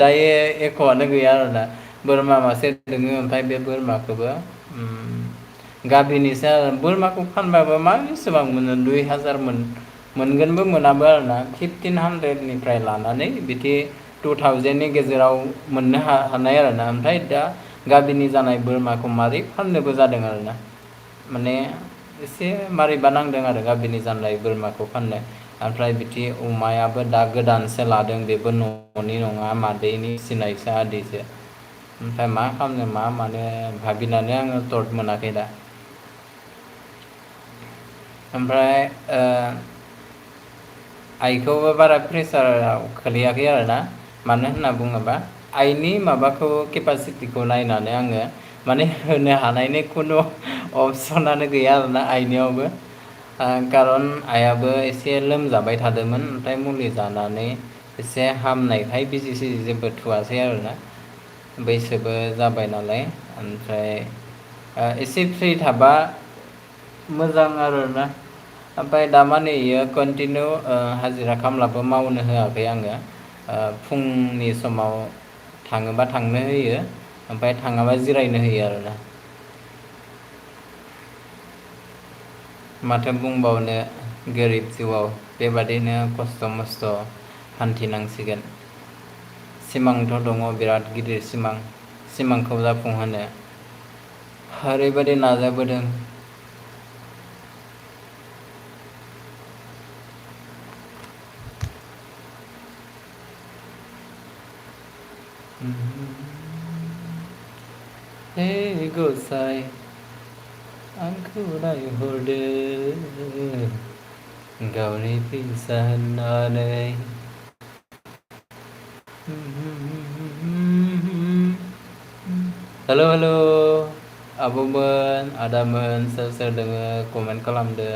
दायो एख'आनो गैया आरोना बोरमा मासे दोङो ओमफ्राय बे बोरमाखौबो गाबिनिसो आरो बोरमाखौ फानबाबो मा बेसेबां मोनो 2,000 मोनगोनबो मोनाबो आरोना 1,500निफ्राय लानानै बिदि 2,000नि गेजेराव मोननो हानाय आरोना ओमफ्राय दा गाबिनि जानाय बोरमाखौ मारै फाननोबो जादों आरोना माने एसे मारैबा नांदों आरो गाबिनि जानाय बोरमाखौ फाननो ओमफ्राय बिदि अमायाबो दा गोदानसो लादों बेबो न'नि नङा मादैनि फिसिनायसो आदिसो ओमफ्राय मा खालामनो मा मानो भाबिनानै आङो थट मोनाखै दा ओमफ्राय आइखौबो बारा प्रेसाराव खोलैयाखै आरोना मानो होनना बुङोबा आइनि माबाखौ केपासिटिखौ नायनानै आङो माने होनो हानायनि खुनु अपसनानो गैया आरोना आइनियावबो खारन आइयाबो एसे लोमजाबाय थादोंमोन ओमफ्राय मुलि जानानै एसे हामनायखाय बिजि सिजि जेबो थुवासै आरोना बैसोबो जाबाय नालाय ओमफ्राय एसे फ्रि थाबा मोजां आरोना ओमफ्राय दामाने इयो कन्टिनिउ हाजिरा खामलाबो मावनो होआखै आङो फुंनि समाव थाङोबा थांनो होयो ओमफ्राय थाङाबा जिरायनो होयो आरोना माथो बुंबावनो गोरिब जिउआव बेबादिनो खस्थ' मस्थ' हान्थिनांसिगोन सिमांथ' दङ बिराद गिदिर सिमांखौ जाफुंहोनो ओरैबायदि नाजाबोदों हे गसाइ आंखौ नायहरदो गावनि फिसा होननानै हेलौ हेलौ आब'मोन आदामोन सोर सोर दोङो कमेन्ट खालामदो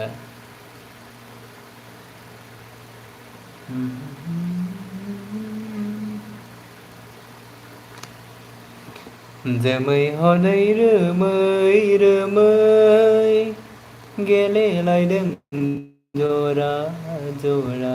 जोमै हनै रोमै रोमै गेलेलायदों जरा जरा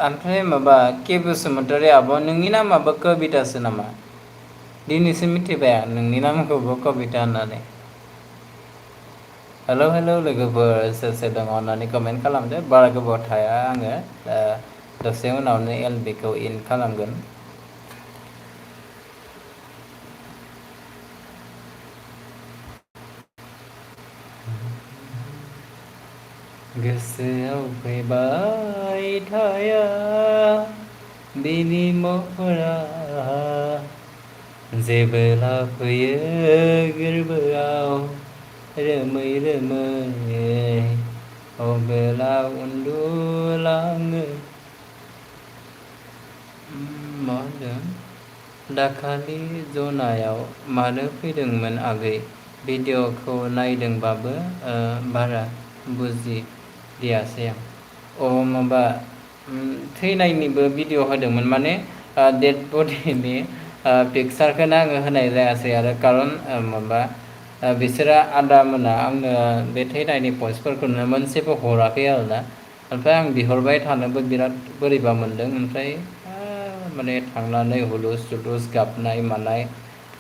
ओमफ्राय माबा के बसुमतारी आब' नोंनि नामाबो कबितासो नामा दिनैसो मिथिबाय आं नोंनि नामखौबो कबिता होननानै हेलौ हेलौ लोगोफोर सोर सोर दङ होननानै कमेन्ट खालामदो बारा गोबाव थाया आङो दसे उनावनो एलबिखौ इन खालामगोन गोसोआव फैबाय थाया बिनि महरा जेबोला फैयो गोरबोआव रोमै रोमै अबेला उन्दुलाङो मा होनदों दाखालि जनायाव मानो फैदोंमोन आगै भिडिअ'खौ नायदोंबाबो बारा बुजिदियासै आं माबा थैनायनिबो भिडिअ होदोंमोन माने डेड बडिनि पिकचारखौनो आङो होनाय जायासै आरो खारन माबा बिसोरो आदामोना आंनो बे थैनायनि पस्टफोरखौनो मोनसेबो हराखै आरोना ओमफ्राय आं बिहरबाय थानोबो बिराद बोरैबा मोनदों ओमफ्राय माने थांनानै हुलुस थुलुस गाबनाय मानाय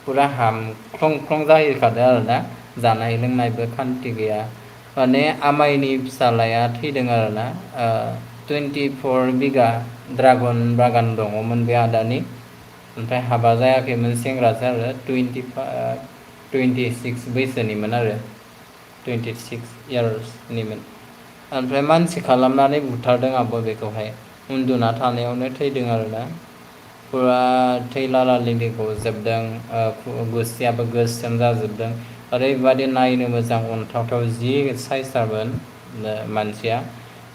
फुरा हामख्लं जाहैखादों आरोना जानाय लोंनायबो खान्थि गैया माने आमाइनि फिसाज्लाया थैदों आरोना 24 बिगा ड्रागन बागान दङमोन बे आदानि ओमफ्राय हाबा जायाखैमोन सेंग्रासो आरो 26 बैसोनिमोन आरो 26 इयार्सनिमोन ओमफ्राय मानसि खालामनानै बुथारदों आब' बेखौहाय उन्दुना थानायावनो थैदों आरोना फुरा थैलाला लिलि गजोबदों गुस्थियाबो गोसोम जाजोबदों ओरैबादि नायनो मोजां अनथावथाव जि साइसथारमोन मानसिया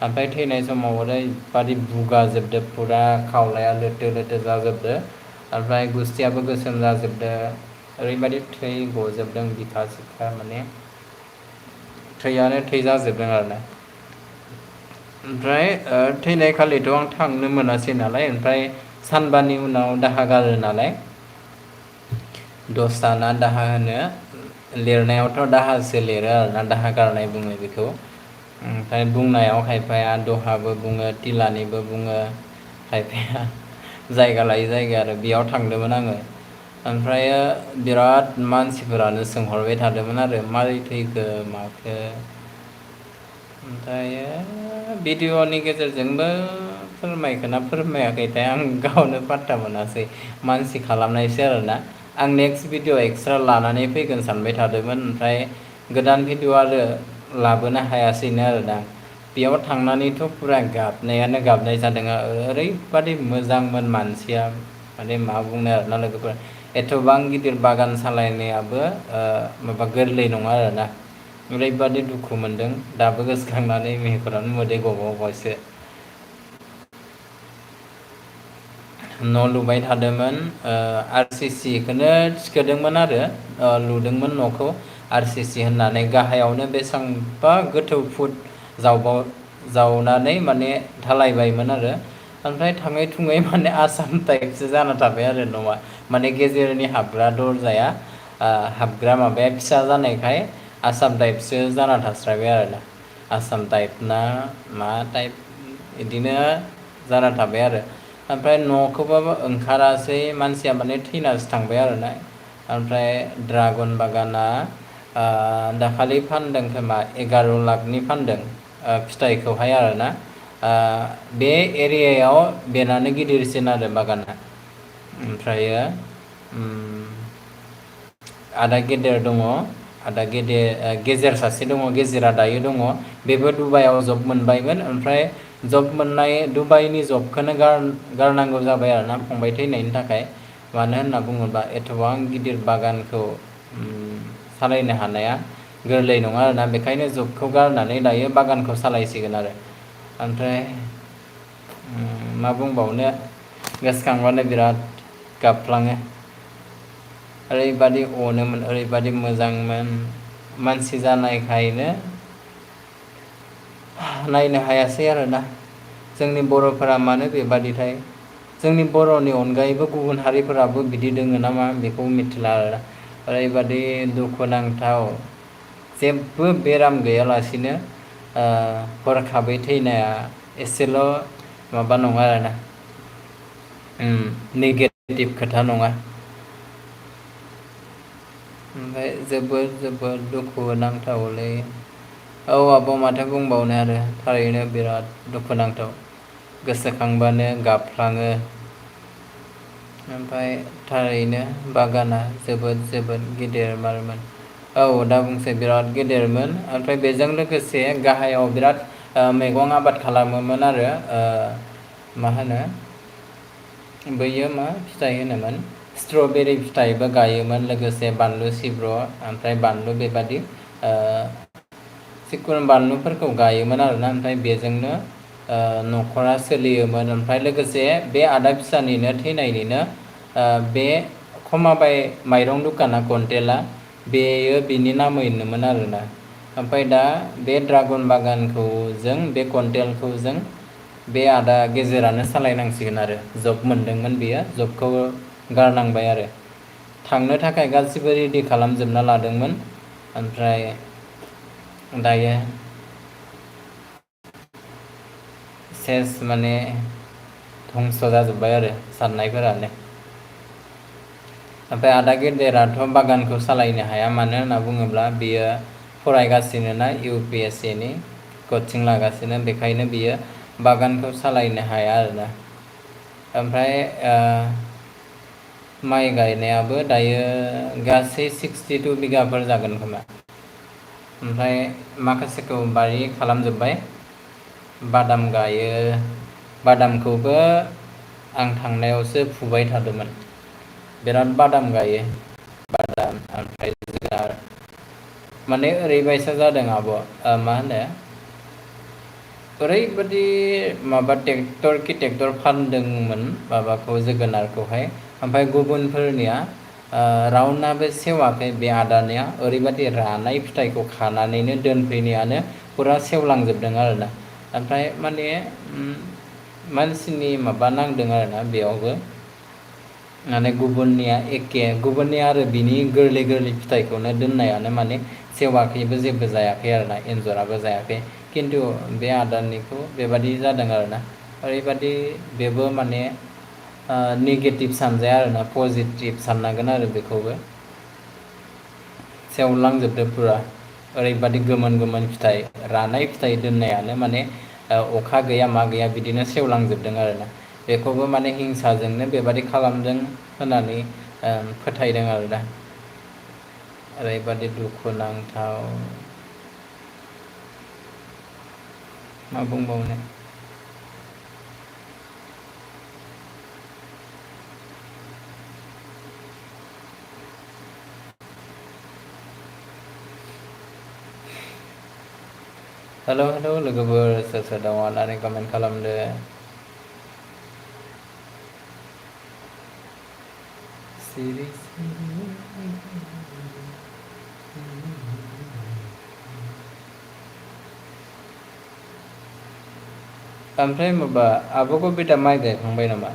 ओमफ्राय थैनाय समाव ओरैबादि बुगाजोबदो फुरा खावलाया लोथो लोथो जाजोबदो ओमफ्राय गुस्थियाबो गोसोम जाजोबदो ओरैबादि थै गजोबदों बिखा सिखा माने थैयानो थै जाजोबदों आरोना ओमफ्राय थैनाय खालिथ' आं थांनो मोनासै नालाय ओमफ्राय सानबानि उनाव दाहा गारो नालाय दसाना दाहा होनो लिरनायावथ' दाहासो लिरो आरोना दाहा गारनाय बुङो बेखौ ओमफ्राय बुंनायाव खायफाया दहाबो बुङो तिलानिबो बुङो खायफाया जायगा लायै जायगा आरो बेयाव थांदोंमोन आङो ओमफ्रायो बिराद मानसिफोरानो सोंहरबाय थादोंमोन आरो मारै थैखो माखो ओमफ्रायो भिडिअ'नि गेजेरजोंबो फोरमायखोना फोरमायाखैथाय आं गावनो पात्ता मोनासै मानसि खालामनायसो आरोना आं नेक्स्ट भिडिअ एक्सट्रा लानानै फैगोन सानबाय थादोंमोन ओमफ्राय गोदान भिडिअ आरो लाबोनो हायासैनो आरोना बेयाव थांनानैथ' फुरा गाबनायानो गाबनाय जादों ओरैबादि मोजांमोन मानसिया माने मा बुंनो आरोना लोगोफोर एथ'बां गिदिर बागान सालायनायाबो माबा गोरलै नङा आरोना ओरैबादि दुखु मोनदों दाबो गोसोखांनानै मेगनानो मोदै गबावबायसो न' लुबाय थादोंमोन RCC खौनो थिखोदोंमोन आरो लुदोंमोन न'खौ RCC होननानै गाहायावनो बेसेबांबा गोथौ फुट जावनानै माने ढालायबायमोन आरो ओमफ्राय थाङै थुङै माने आसाम टाइपसो जाना थाबाय आरो न'आ माने गेजेरनि हाबग्रा दरजाया हाबग्रा माबाया फिसा जानायखाय आसाम टाइपसो जाना थास्रायबाय आरोना आसाम टाइप ना मा टाइप बिदिनो जाना थाबाय आरो ओमफ्राय न'खौबाबो ओंखारासै मानसिया माने थैनासो थांबाय आरोना ओमफ्राय ड्रागन बागाना दाखालि फानदों खोमा 11 लाखनि फानदों फिथाइखौहाय आरोना बे एरियायाव बेनानो गिदिरसिन आरो बागाना। ओमफ्रायो आदा गेदेर दङ, आदा गेजेर सासे दङ, गेजेरा दायो दङ। बेबो दुबाइयाव जब मोनबायमोन, ओमफ्राय जब मोननाय दुबाइनि जबखौनो गारनांगौ जाबाय आरोना फंबाय थैनायनि थाखाय। मानो होनना बुङोब्ला एथबां गिदिर बागानखौ सालायनो हानाया गोरलै नङा आरोना, बेखायनो जबखौ गारनानै दायो बागानखौ सालायसिगोन आरो। ओमफ्राय मा बुंबावनो, गोसोखांबानो बिराद गाबफ्लाङो। ओरैबादि अनोमोन, ओरैबादि मोजांमोन, मानसि जानायखायनो नायनो हायासै आरोना। जोंनि बर'फोरा मानो बेबादिथाय, जोंनि बर'नि अनगायैबो गुबुन हारिफोराबो बिदि दोङो नामा बेखौ मिथिला आरो। ओरैबादि दुखुनांथाव, जेबो बेराम गैयालासिनो हरखाबै थैनाया एसेल' माबा नङा आरोना, नेगेटिभ खोथा नङा। ओमफ्राय जोबोद दुखु नांथावलै। औ आब' माथो बुंबावनो आरो, थारैनो बिराद दुखुनांथाव, गोसोखांबानो गाबफ्लाङो। ओमफ्राय थारैनो बागाना जोबोद गिदिर मारमोन। औ दा बुंसै, बिराद गेदेरमोन। ओमफ्राय बेजों लोगोसे गाहायाव बिराद मैगं आबाद खालामोमोन आरो। मा होनो बैयो, मा फिथाइ होनोमोन, स्ट्रबेरि फिथाइबो गायोमोन, लोगोसे बानलु सिब्र', ओमफ्राय बानलु बेबादि जिखुनु बानलुफोरखौ गायोमोन आरोना। ओमफ्राय बेजोंनो न'खरा सोलियोमोन। ओमफ्राय लोगोसे बे आदा फिसानिनो थैनायनिनो बे खमाबाय माइरं दुखाना कन्टेला, बेयो बिनि नामैनोमोन आरोना। ओमफ्राय दा बे ड्रागन बागानखौ बे कन्टेलखौ बे आदा गेजेरानो सालायनांसिगोन आरो। जब मोनदोंमोन बेयो, जबखौ गारनांबाय आरो। थांनो थाखाय गासिबो रेडि खालामजोबना लादोंमोन, ओमफ्राय दायो सेस माने धंस' जाजोब्बाय आरो साननायफोरानो। ओमफ्राय आदा गेदेराथ' बागानखौ सालायनो हाया, मानो होनना बुङोब्ला बियो फरायगासिनो ना UPSC नि कचिं लागासिनो, बेखायनो बियो बागानखौ सालायनो हाया आरोना। ओमफ्राय माइ गायनायाबो दायो गासै 62 बिगाफोर जागोन खोमा। ओमफ्राय माखासेखौ बारि खालामजोब्बाय, बादाम गायो। बादामखौबो आं थांनायावसो फुबाय थादोंमोन। बिराद बादाम गायो, बादाम ओमफ्राय जोगोनार। माने ओरैबायसा जादों आब', मा होनो, ओरैबादि माबा ट्रेक्टर फानदोंमोन माबाखौ, जोगोनारखौहाय। ओमफ्राय गुबुनफोरनिया रावनाबो सेवाखै, बे आदानिया ओरैबादि रानाय फिथाइखौ खानानैनो दोनफैनायानो फुरा सेवलांजोबदों आरोना। ओमफ्राय माने मानसिनि माबा नांदों आरोना बेयावबो, माने गुबुननिया आरो बिनि गोरलै फिथाइखौनो दोननायानो माने सेवाखैबो, जेबो जायाखै आरोना, एन्जराबो जायाखै। खिन्थु बे आदानिखौ बेबादि जादों आरोना। ओरैबादि बेबो माने नेगेटिभ सानजाया आरोना, पजिटिभ साननांगोन आरो बेखौबो। सेवलांजोबदो फुरा, ओरैबादि गोमोन फिथाइ, रानाय फिथाइ दोननायानो माने अखा गैया मा गैया बिदिनो सेवलांजोबदों आरोना। बेखौबो माने हिंसाजोंनो बेबादि खालामदों होननानै फोथायदों आरोना। ओरैबादि दुखुनांथाव, मा बुंबावनो। हेल' लोगोफोर, सोर दङ होननानै कमेन्ट खालामदो। ओमफ्राय माबा आब'खौ बेटा माइ गायखांबाय नामा?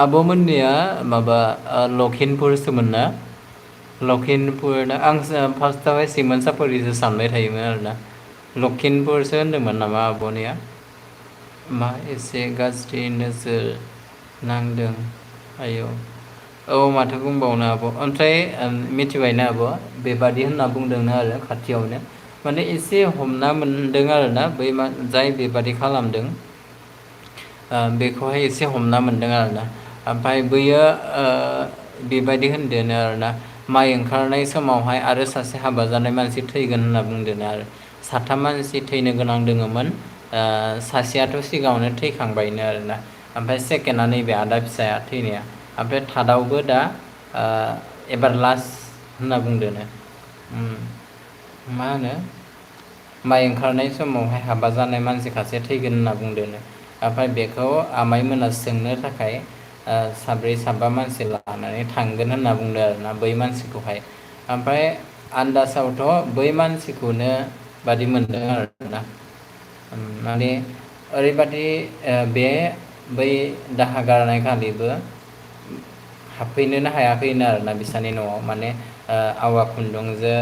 आब'मोननिया माबा लखिमपुरसोमोन ना? लखिमपुर ना? आं फार्स्टआवहाय सिमोनसाफुरिसो सानबाय थायोमोन आरोना। लखिमपुरसो होनदोंमोन नामा आब'निया? मा एसे गाज्रि नोजोर नांदों आयौ। औ माथो बुंबावनो आब'। ओमफ्राय मिथिबायना आब'? बेबादि होनना बुंदोंनो आरो खाथियावनो। माने एसे हमना मोनदों आरोना बै जाय बेबादि खालामदों बेखौहाय एसे हमना मोनदों आरोना। ओमफ्राय बैयो बेबायदि होनदोनो आरोना माइ ओंखारनाय समावहाय आरो सासे हाबा जानाय मानसि थैगोन होनना बुंदोनो आरो। साथाम मानसि थैनो गोनां दोङोमोन। सासेयाथ' सिगाङावनो थैखांबायनो आरोना। ओमफ्राय सेकेन्डआ नैबे आदा फिसाया थैनाया। ओमफ्राय थार्दआवबो दा एबार लास्ट होनना बुंदोनो। मा होनो माइ ओंखारनाय समावहाय हाबा जानाय मानसि खासे थैगोन होनना बुंदोनो। ओमफ्राय बेखौ आमाइमोना सोंनो थाखाय साब्रै साबा मानसि लानानै थांगोन होनना बुंदों आरोना बै मानसिखौहाय। ओमफ्राय आन्दासावथ' बै मानसिखौनो बादि मोनदों आरोना। माने ओरैबादि बे बै दाहा गारनाय खालिबो हाबफैनोनो हायाखैनो आरोना बिसानि न'आव। माने आवा खुन्दुंजों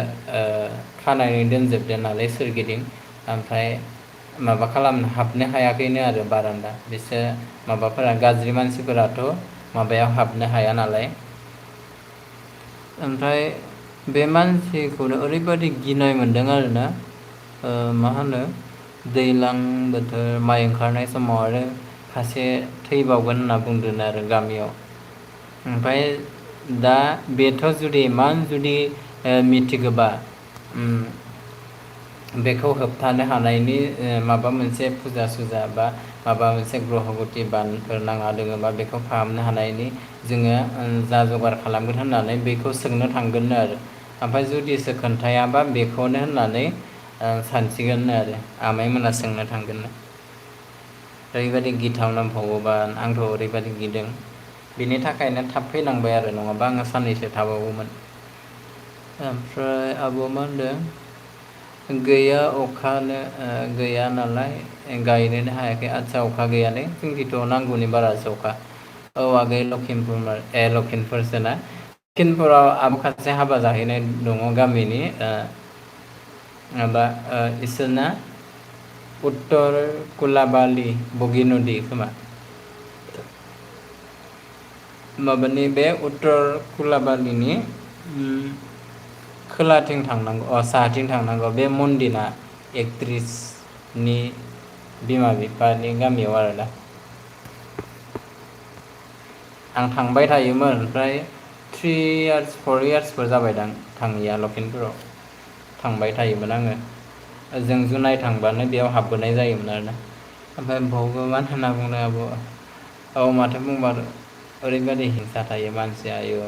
खानानै दोनजोबदों नालाय सोरगिदिं। ओमफ्राय माबा हाबनो हायाखैनो आरो बारान्दा। बिसोर माबाफोरा गाज्रि मानसिफोराथ' माबायाव हाबनो हाया नालाय। ओमफ्राय बे मानसिखौनो ओरैबादि गिनाय मोनदों आरोना। मा होनो दैज्लां बोथोर माइ ओंखारनाय समाव आरो सासे थैबावगोन होनना बुंदों आरो गामियाव। ओमफ्राय दा बेथ' जुदि इमान जुदि मिथिगोबा बेखौ होबथानो हानायनि माबा मोनसे फुजा सुजा बा माबा मोनसे ग्रह'गति बानफोर नाङा दोङोबा बेखौ फाहामनो हानायनि जोङो जा जगार खालामगोन होननानै बेखौ सोंनो थांगोननो आरो। ओमफ्राय जुदिसो खोन्थायाबा बेखौनो होननानै सानसिगोननो आरो आमाइमोना सोंनो थांगोननो। ओरैबायदि गिथावना भगबान आंथ' ओरैबायदि गिदों। बिनि थाखायनो थाब फैनांबाय आरो नङाबा आङो साननैसो थाबावगौमोन। ओमफ्राय आब'आ मा होनदों गैया अखानो गैया नालाय गायनोनो हायाखै। आदसा अखा गैया ने? जोंनिथ' नांगौनि बारासो अखा। औ आगै लखिमपुरसोना? लखिमपुराव आब' सासे हाबा जाहैनाय दङ गामिनि माबा इसोरना उत्तर कुलाबालि बगिनदि खोमा। माबानि बे उत्तर कुलाबालिनि खोलाथिं थांनांगौ साहाथिं थांनांगौ बे मन्दिरा एक्ट्रिसनि बिमा बिफानि गामियाव आरोना। आं थांबाय थायोमोन। ओमफ्राय 4 इयार्सफोर जाबायदां थाङिया लखिमपुराव। थांबाय थायोमोन आङो। जों जुनाय थांबानो बेयाव हाबबोनाय जायोमोन आरोना। ओमफ्राय भगबान होनना बुंदों आब'। औ माथो बुंबावनो ओरैबायदि हिंसा थायो मानसिया आयु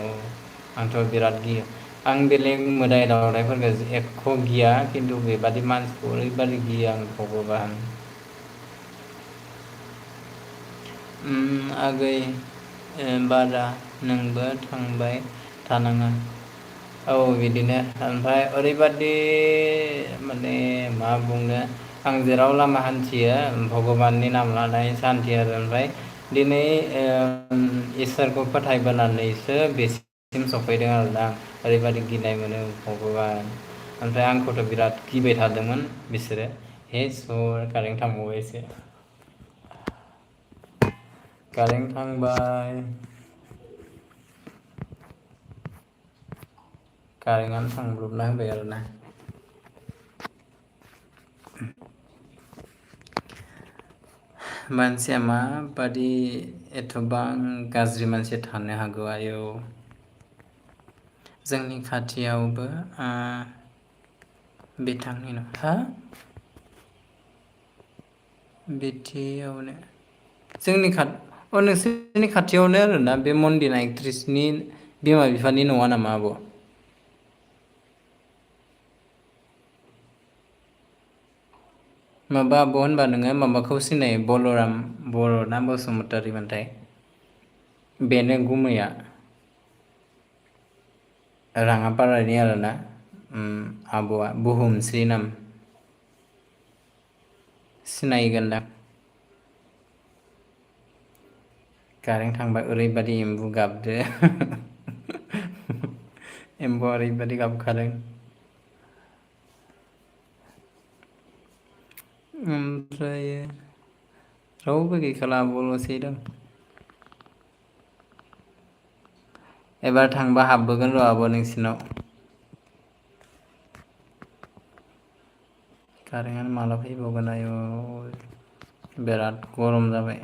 आंथ' बिराद गियो। आं बेलेग मोदाय दावदायफोरखौ एख' गिया खिन्थु बेबादि मानसिखौ ओरैबादि गियो आं भगबान। आगै बारा नोंबो थांबाय थानाङा। औ बिदिनो ओमफ्राय ओरैबादि माने मा बुंनो आं जेराव लामा हान्थियो भगबाननि नाम लानाय सान्थि आरो ओमफ्राय दिनै इसोरखौ फोथायबोनानैसो बेसिम सफैदों आरोना आं। ओरैबादि गिनाय मोनो भगबान। ओमफ्राय आंखौथ' बिराद गिबाय थादोंमोन बिसोरो। हे इसर कारेन्ट थांबावबायसो। कारेन्ट थांबाय। कारेन्टआनो थांब्रबना होबाय आरोना। मानसिया माबादि एथ'बां गाज्रि मानसि थानो हागौ आयौ। जोंनि खाथियावबो बिथांनि हा बिथियावनो नोंसोरनि खाथियावनो आरोना बे मन्दिरा एक्ट्रिसनि बिमा बिफानि नङा नामा आब'? माबा आब' होनबा नोङो माबाखौ सिनायो बल'राम बर' ना बसुमतारिमोनथाय? बेनो गुमैया। राङापारानि आरोना आब'आ बुहुमस्रि नाम। सिनायगोनदां। कारेन्ट थांबा ओरैबादि एम्बु गाबदो। एम्बुआ ओरैबादि गाबखादों। ओमफ्राय रावबो गैखाला आब'ल'सै दं। एबार थांबा हाबबोगोन र' आब' नोंसिनाव। कारेन्टआनो माला फैबावगोन आयु बिराद गरम जाबाय।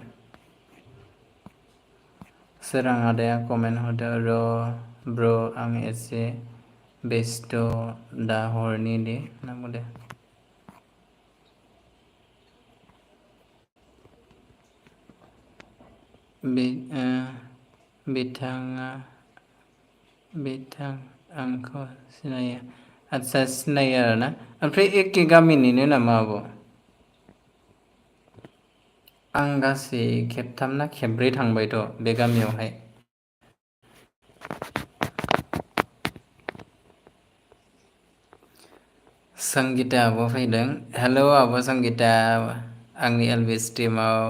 सोरां आदाया कमेन्ट हरदो र' ब्र' आं एसे बेस्थ' दा हरनि दे होनना बुंदो। बिथां आंखौ सिनायो आदसा सिनायो आरोना ओमफ्राय एखे गामिनिनो नामा आब'? आं गासै खेबथाम ना खेबब्रै थांबायथ' बे गामियावहाय। संगिता आब' फैदों हेल' आब' संगिता आंनि एल बि स्ट्रिमाव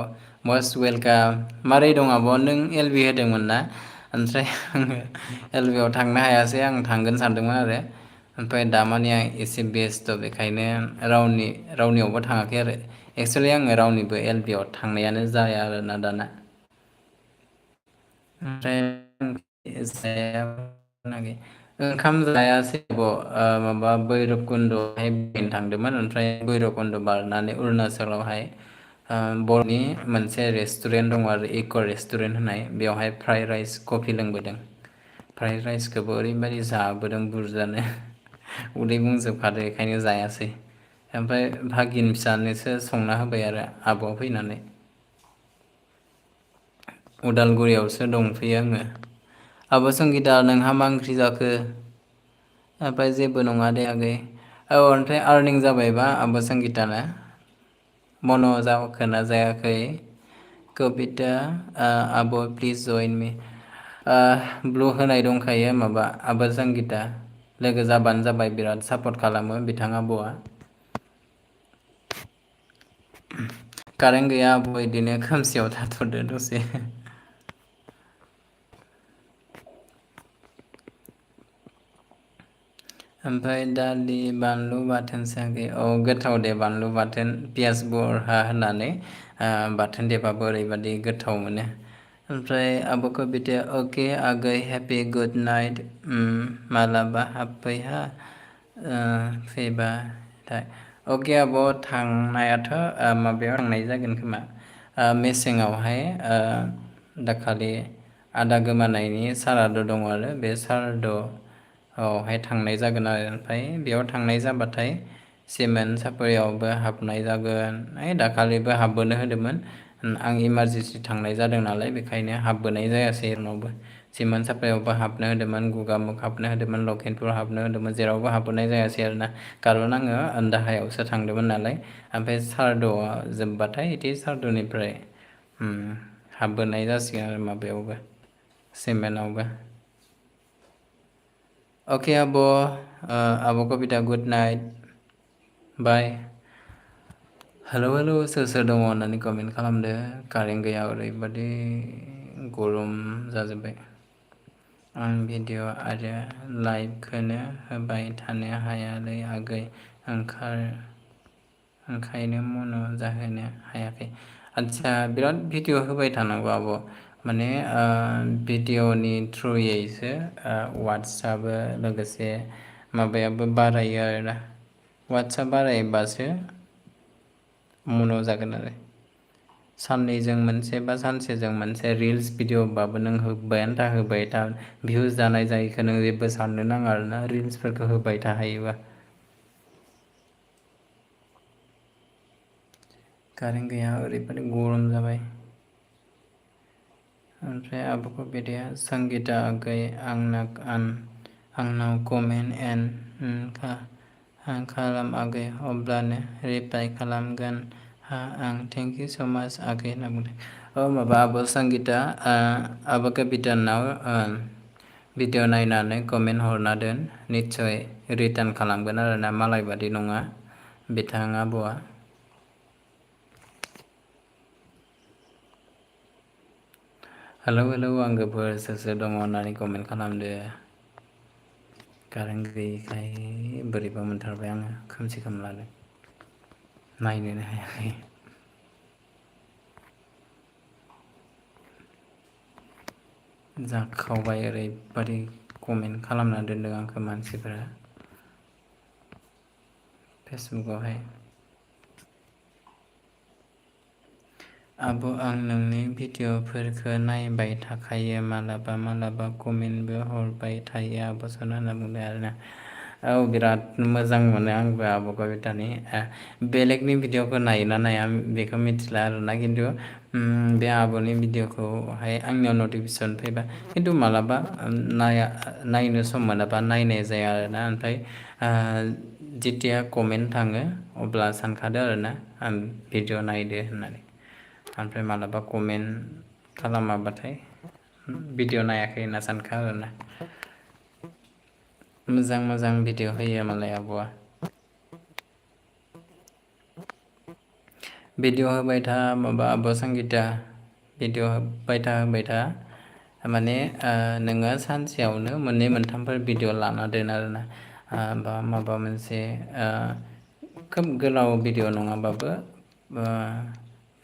मस्ट वेलकाम। मारै दं आब' नों एल बि होदोंमोन ना? ओमफ्राय आङो एल बि आव थांनो हायासै आं थांगोन सानदोंमोन आरो। ओमफ्राय दामानि आं एसे बेस्थ' बेखायनो रावनियावबो थाङाखै आरो। एक्सुवेलि आङो रावनिबो एल बि आव थांनायानो जाया आरोना दाना। ओमफ्राय ओंखाम जायासै आब' माबा भैरबकुन्द'आवहाय बेरायनो थांदोंमोन ओमफ्राय भैरबकुन्द' बारनानै अरुणाचलावहाय बर'नि मोनसे रेस्टुरेन्ट दङ आरो इक' रेस्टुरेन्ट होननाय बेवहाय फ्राइड राइस कफि लोंबोदों। फ्राइड राइसखौबो ओरैबायदि जाबोदों बुरजानो उदै बुंजोबखादो बेखायनो जायासै। ओमफ्राय भागिन फिसानोसो संना होबाय आरो आब'आ फैनानै। उदालगुरियावसो दंफैयो आङो। आब' संगिता नोंहा मा ओंख्रि जाखो? ओमफ्राय जेबो नङा दे आगै औ ओमफ्राय आर्निं जाबायबा आब' संगिताना? मन' जाखोना जायाखै? कबिता आब' प्लिज जइन मि। ब्लु होनाय दंखायो माबा आब' संगिता। लोगो जाबानो जाबाय बिराद सापर्ट खालामो बिथां आब'आ। कारेन्ट गैया आब' बिदिनो खोमसियाव थाथ'दो दसे। ओमफ्राय दालि बानलु बाथोनसो आगै औ गोथाव दे बानलु बाथोन। पियास बरहा होनानै बाथोन देबाबो ओरैबादि गोथाव मोनो। ओमफ्राय आब' कबिताया अके आगै हेपि गुड नाइट। मालाबा हाबफैहा फैबाथाय। अके आब' थांनायाथ' माबायाव थांनाय जागोन खोमा। मेसेङावहाय दाखालि आदा गोमानायनि सारादु दङ आरो बे सारादुआवहाय थांनाय जागोन आरो ओमफ्राय बेयाव थांनाय जाबाथाय सिमेन्ट सापरियावबो हाबनाय जागोन दाखालिबो हाबबोनो होदोंमोन। आं इमारजेन्सि थांनाय जादों नालाय बेखायनो हाबबोनाय जायासै रावनावबो। सिमोन साफायावबो हाबनो होदोंमोन गगामुग हाबनो होदोंमोन लखिमपुर हाबनो होदोंमोन जेरावबो हाबबोनाय जायासै आरोना। खारन आङो दाहायावसो थांदोंमोन नालाय ओमफ्राय सारदुआ जोब्बाथाय बिदि सारदुनिफ्राय हाबबोनाय जासिगोन आरो माबायावबो सिमेन्टआवबो। अके आब' आब' कबिता गुड नाइट बाय। हेलौ हेलौ सोर सोर दङ होननानै कमेन्ट खालामदो कारेन्ट गैया ओरैबादि गरम जाजोब्बाय। आं भिडिअ आरो लाइभखौनो होबाय थानो हायालै आगै ओंखायनो मन' जाहोनो हायाखै। आदसा बिराद भिडिअ होबाय थानांगौ आब'। माने भिडिअ'नि थ्रुयैसो वाट्सआपो लोगोसे माबायाबो बारायो आरोना वाट्सआप बारायबासो मन' जागोन आरो। साननैजों मोनसे बा सानसेजों मोनसे रिल्स भिडिअ'बाबो नों होबायानो था होबाय था भिउस जानाय जायैखौ नों जेबो साननो नाङा आरोना रिल्सफोरखौ होबाय थाहायोबा। कारेन्ट गैया ओरैबादि गरम जाबाय। ओमफ्राय आब' कबिताया संगिता आगै आंनाव कमेन्ट खालाम आगै अब्लानो रिप्लाइ खालामगोन आं थेंक इउ स' माच आगै होनना बुंदों। माबा आब' संगिता आब' कबितानाव भिडिअ' नायनानै कमेन्ट हरना दोन निस्सय रिटार्न खालामगोन आरोना मालाय बादि नङा बिथां आब'आ। हेलौ हेलौ आंगोफोर सोर सोर दङ होननानै कमेन्ट खालामदो। कारेन्ट गैयैखाय बोरैबा मोनथारबाय आङो खोमसि खोमलानो नायनोनो हायाखै। जाखावबाय ओरैबादि कमेन्ट खालामना दोनदों आंखौ मानसिफोरा फेसबुकआवहाय। आब' आं नोंनि भिडिअ'फोरखौ नायबाय थाखायो मालाबा कमेन्टबो हरबाय थायो आब' सना होनना बुंदों आरोना। औ बिराद मोजां मोनो आंबो आब' कबितानि बेलेगनि भिडिअ'खौ नायोना नाया बेखौ मिथिला आरोना खिन्थु बे आब'नि भिडिअ'खौहाय आंनियाव नटिफिकेसन फैबा खिन्थु मालाबा नायनो सम मोनाबा नायनाय जाया आरोना। ओमफ्राय जेथिया कमेन्ट थाङो अब्ला सानखादो आरोना आं भिडिअ' नायदो होननानै। ओमफ्राय मालाबा कमेन्ट खालामाबाथाय भिडिअ' नायाखै होनना सानखा आरोना। मोजां भिडिअ' होयो मालाय आब'आ। भिडिअ' होबाय था माबा आब' संगिता भिडिअ' होबाय था माने नोङो सानसेयावनो मोननै मोनथामफोर भिडिअ' लाना दोन आरोना। बा माबा मोनसे खोब गोलाव भिडिअ' नङाबाबो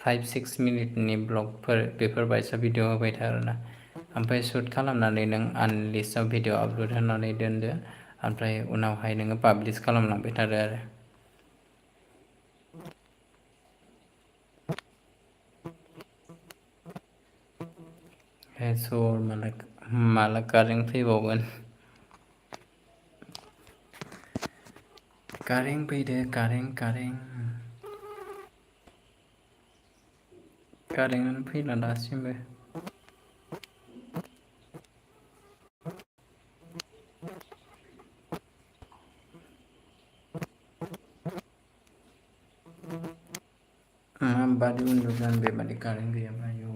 5-6 मिनिटनि ब्लगफोर बेफोरबायसा भिडिअ' होबाय था आरोना। ओमफ्राय शुट खालामनानै नों आनलिस्टआव भिडिअ' आपल'ड होनानै दोनदो। ओमफ्राय उनावहाय नोङो पाब्लिस खालामलांबाय थादो आरो। माला कारेन्ट फैबावगोन। कारेन्ट फैदो कारेन्टआनो फैला दासिमबो। माबादि उन्दुगोन बेबादि कारेन्ट गैयाबा आयौ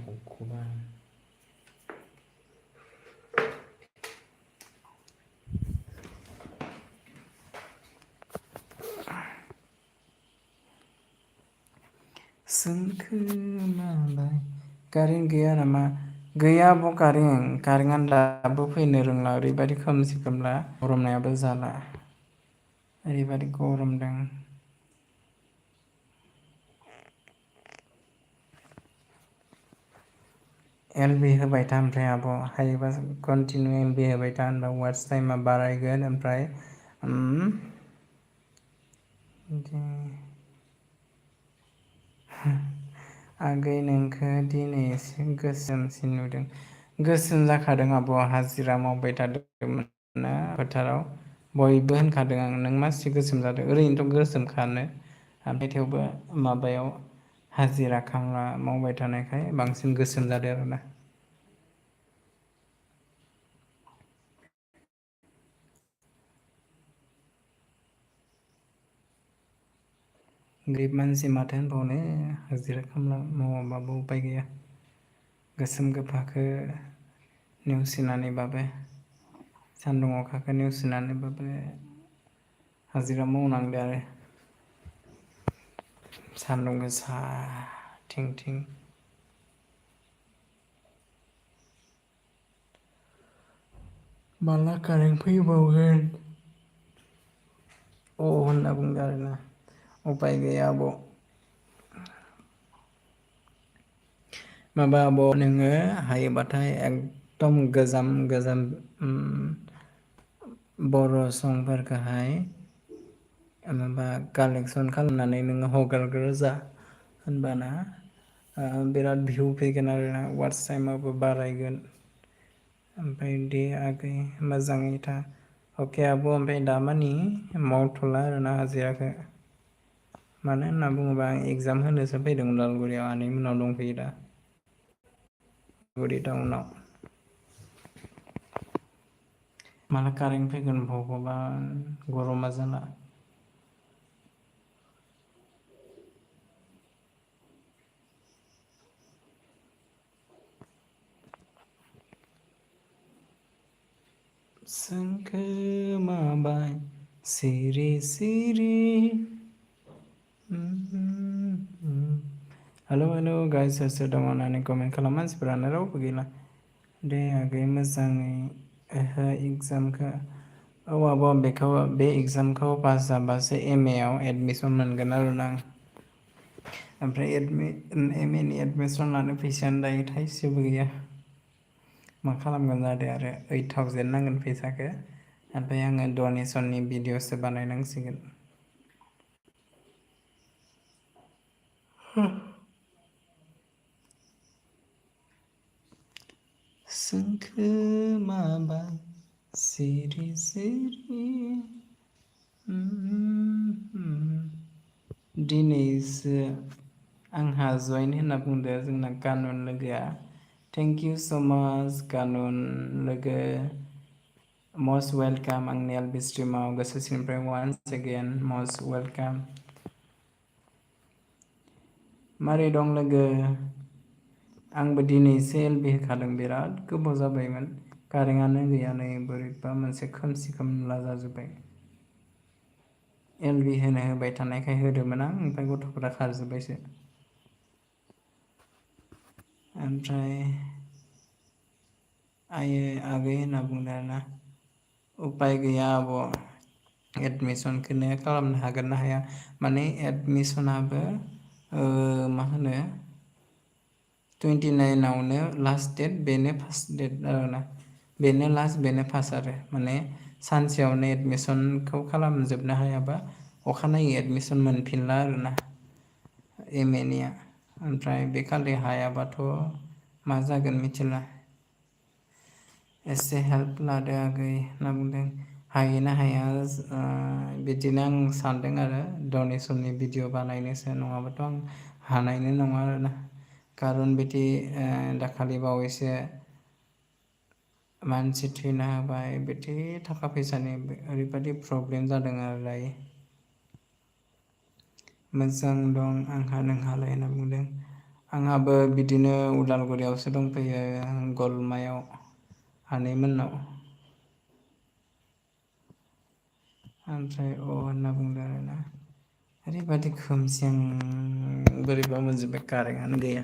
भगबान। सोंखोमाबाय कारेन्ट गैया नामा? गैया आब' कारेन्टआनो दाबो फैनो रोंला ओरैबायदि खोमसि खोमला गरमनायाबो जाला ओरैबायदि गरमदों। एलबि होबाय था ओमफ्राय आब' हायोबा कन्टिनिउ एलबि होबाय था होनबा वाट्स टाइमा बारायगोन। ओमफ्राय आगै नोंखौ दिनै एसे गोसोमसिन नुदों। गोसोम जाखादों आब' हाजिरा मावबाय थादोंमोन ना फोथाराव बयबो होनखादों आं नों मासि गोसोम जादों ओरैनोथ' गोसोमखानो। ओमफ्राय थेवबो माबायाव हाजिरा खामला मावबाय थानायखाय बांसिन गोसोम जादों आरोना। गरिब मानसि माथो होनबावनो हाजिरा खामला मावाबाबो उपाय गैया। गोसोम गोफाखौ नेवसिनानैबाबो सान्दुं अखाखौ नेवसिनानैबाबो हाजिरा मावनांदो आरो। सान्दुं गोसा थिं माला कारेन्ट फैबावगोन होनना बुंदों आरोना। उपाय गैया आब'। माबा आब' नोङो हायोबाथाय एकदम गोजाम बर' संफोरखौहाय माबा कालेकसन खालामनानै नोङो हगारग्रो जा होनबाना बिराद भिउ फैगोन आरोना वाट्स टाइमाबो बारायगोन। ओमफ्राय दे आगै मोजाङै था अके आब' ओमफ्राय दामानि मावथ'ला आरोना हाजिराखौ। मानो होनना बुङोबा आं एगजाम होनोसो फैदों उदालगुरियाव आनै मोननाव दंफैयो दा। उदालगुरि टाउनाव। माला कारेन्ट फैगोन भगबान गरमा जाला। सोंखोमाबाय सिरि हेल' गाइस सोर सोर दङ होननानै कमेन्ट खालाम मानसिफोरानो रावबो गैला। दे आगै मोजाङै हो एगजामखौ। औ आब' बे एगजामखौ पास जाबासो एम ए आव एडमिसन मोनगोन आरोना आं। ओमफ्राय एम ए नि एडमिसन लानो फैसायानो दायो थाइसेबो गैया। मा खालामगोन जादों आरो 8000 नांगोन फैसाखौ ओमफ्राय आङो डनेसननि भिडिअसो बानायनांसिगोन सोंखो माबा सिरि सिरि दिनैसो आंहा जइन होनना बुंदो जोंना कानुन लोगोआ थेंक इउ स' माच कानुन लोगो मस्ट वेलकाम आंनि एलबि स्ट्रिमाव गोसो सिंनिफ्राय वान्स एगेन मस्ट वेलकाम मारै दं लोगो आंबो दिनैसो एलबि होखादों बिराद गोबाव जाबायमोन कारेन्टआनो गैया नै बोरैबा मोनसे खोमसि खोमला जाजोब्बाय एलबि होबाय थानायखाय होदोंमोन आं ओमफ्राय गथ'फोरा खारजोब्बायसो ओमफ्राय आगै होनना बुंदों आरोना उपाय गैया आब' एडमिसनखौनो खालामनो हागोन ना हाया माने एडमिसनाबो मा होनो 29आवनो लास्ट डेट बेनो फार्स्ट डेट आरोना बेनो लास्ट बेनो फार्स्ट आरो माने सानसेयावनो एडमिसनखौ खालामजोबनो हायाबा अखानायै एडमिसन मोनफिनला आरोना एम ए निया ओमफ्राय बे खालि हायाबाथ' मा जागोन मिथिला एसे हेल्प लादो आगै होनना बुंदों हायो ना हाया बिदिनो आं सानदों आरो डनेसननि भिडिअ बानायनोसो नङाबाथ' आं हानायनो नङा आरोना खारन बिदि दाखालि बावैसो मानसि थैना होबाय बिदि थाखा फैसानि ओरैबायदि प्रब्लेम जादों आरो दायो मोजां दं आंहा नोंहालाय होनना बुंदों आंहाबो बिदिनो उदालगुरियावसो दंफैयो गलमायाव आनैमोननाव ओमफ्राय होनना बुंदों आरोना ओरैबादि खोमसि बोरैबा मोनजोब्बाय कारेन्टआनो गैया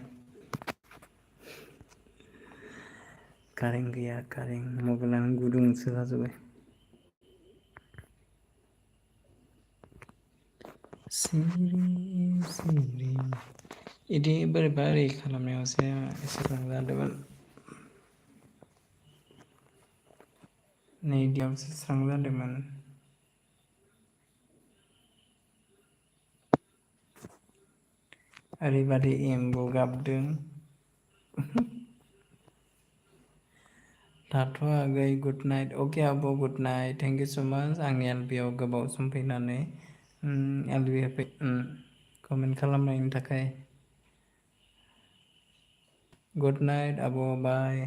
कारेन्ट गैया कारेन्ट मबाइलानो गुदुंसो जाजोब्बाय सिरि सिरि बिदि बोरैबा ओरै खालामनायावसो एसेबां जादोंमोन नैदियावसो स्रां जादोंमोन ओरैबादि एम्बु गाबदों दाथ' आगै गुड नाइट अके आब' good night thank you so' माच आंनि एलबियाव गोबाव सम फैनानै एलबि कमेन्ट खालामनायनि थाखाय गुड नाइट आब' बाय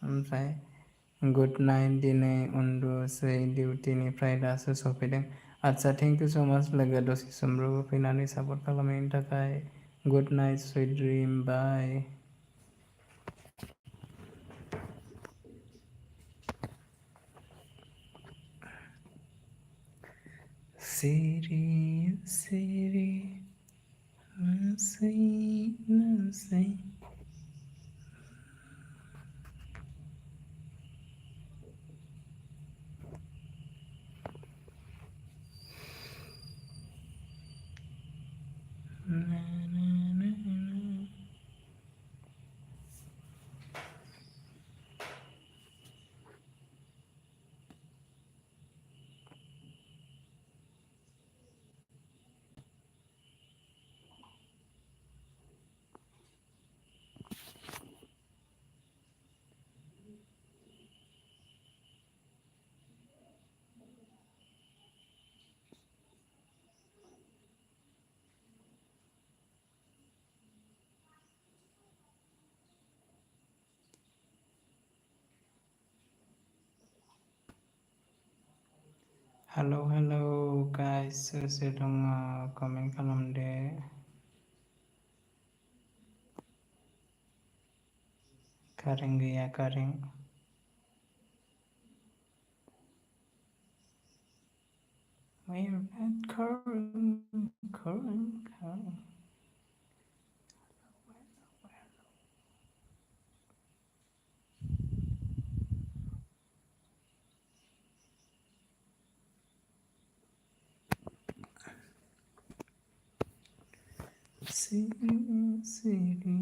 ओमफ्राय गुड नाइट दिनै उन्दुसै डिउटिनिफ्राय दासो सफैदों आदसा थेंक इउ स' माच लोगो दसे समब्लाबो फैनानै सापर्ट खालामनायनि थाखाय गुड नाइट सुइट ड्रिम बाय सिरि सिरि नोसै नोसै हेल' गाइस सोर सोर दङ कमेन्ट खालामदो कारेन्ट गैया कारेन्ट सिरि सिरि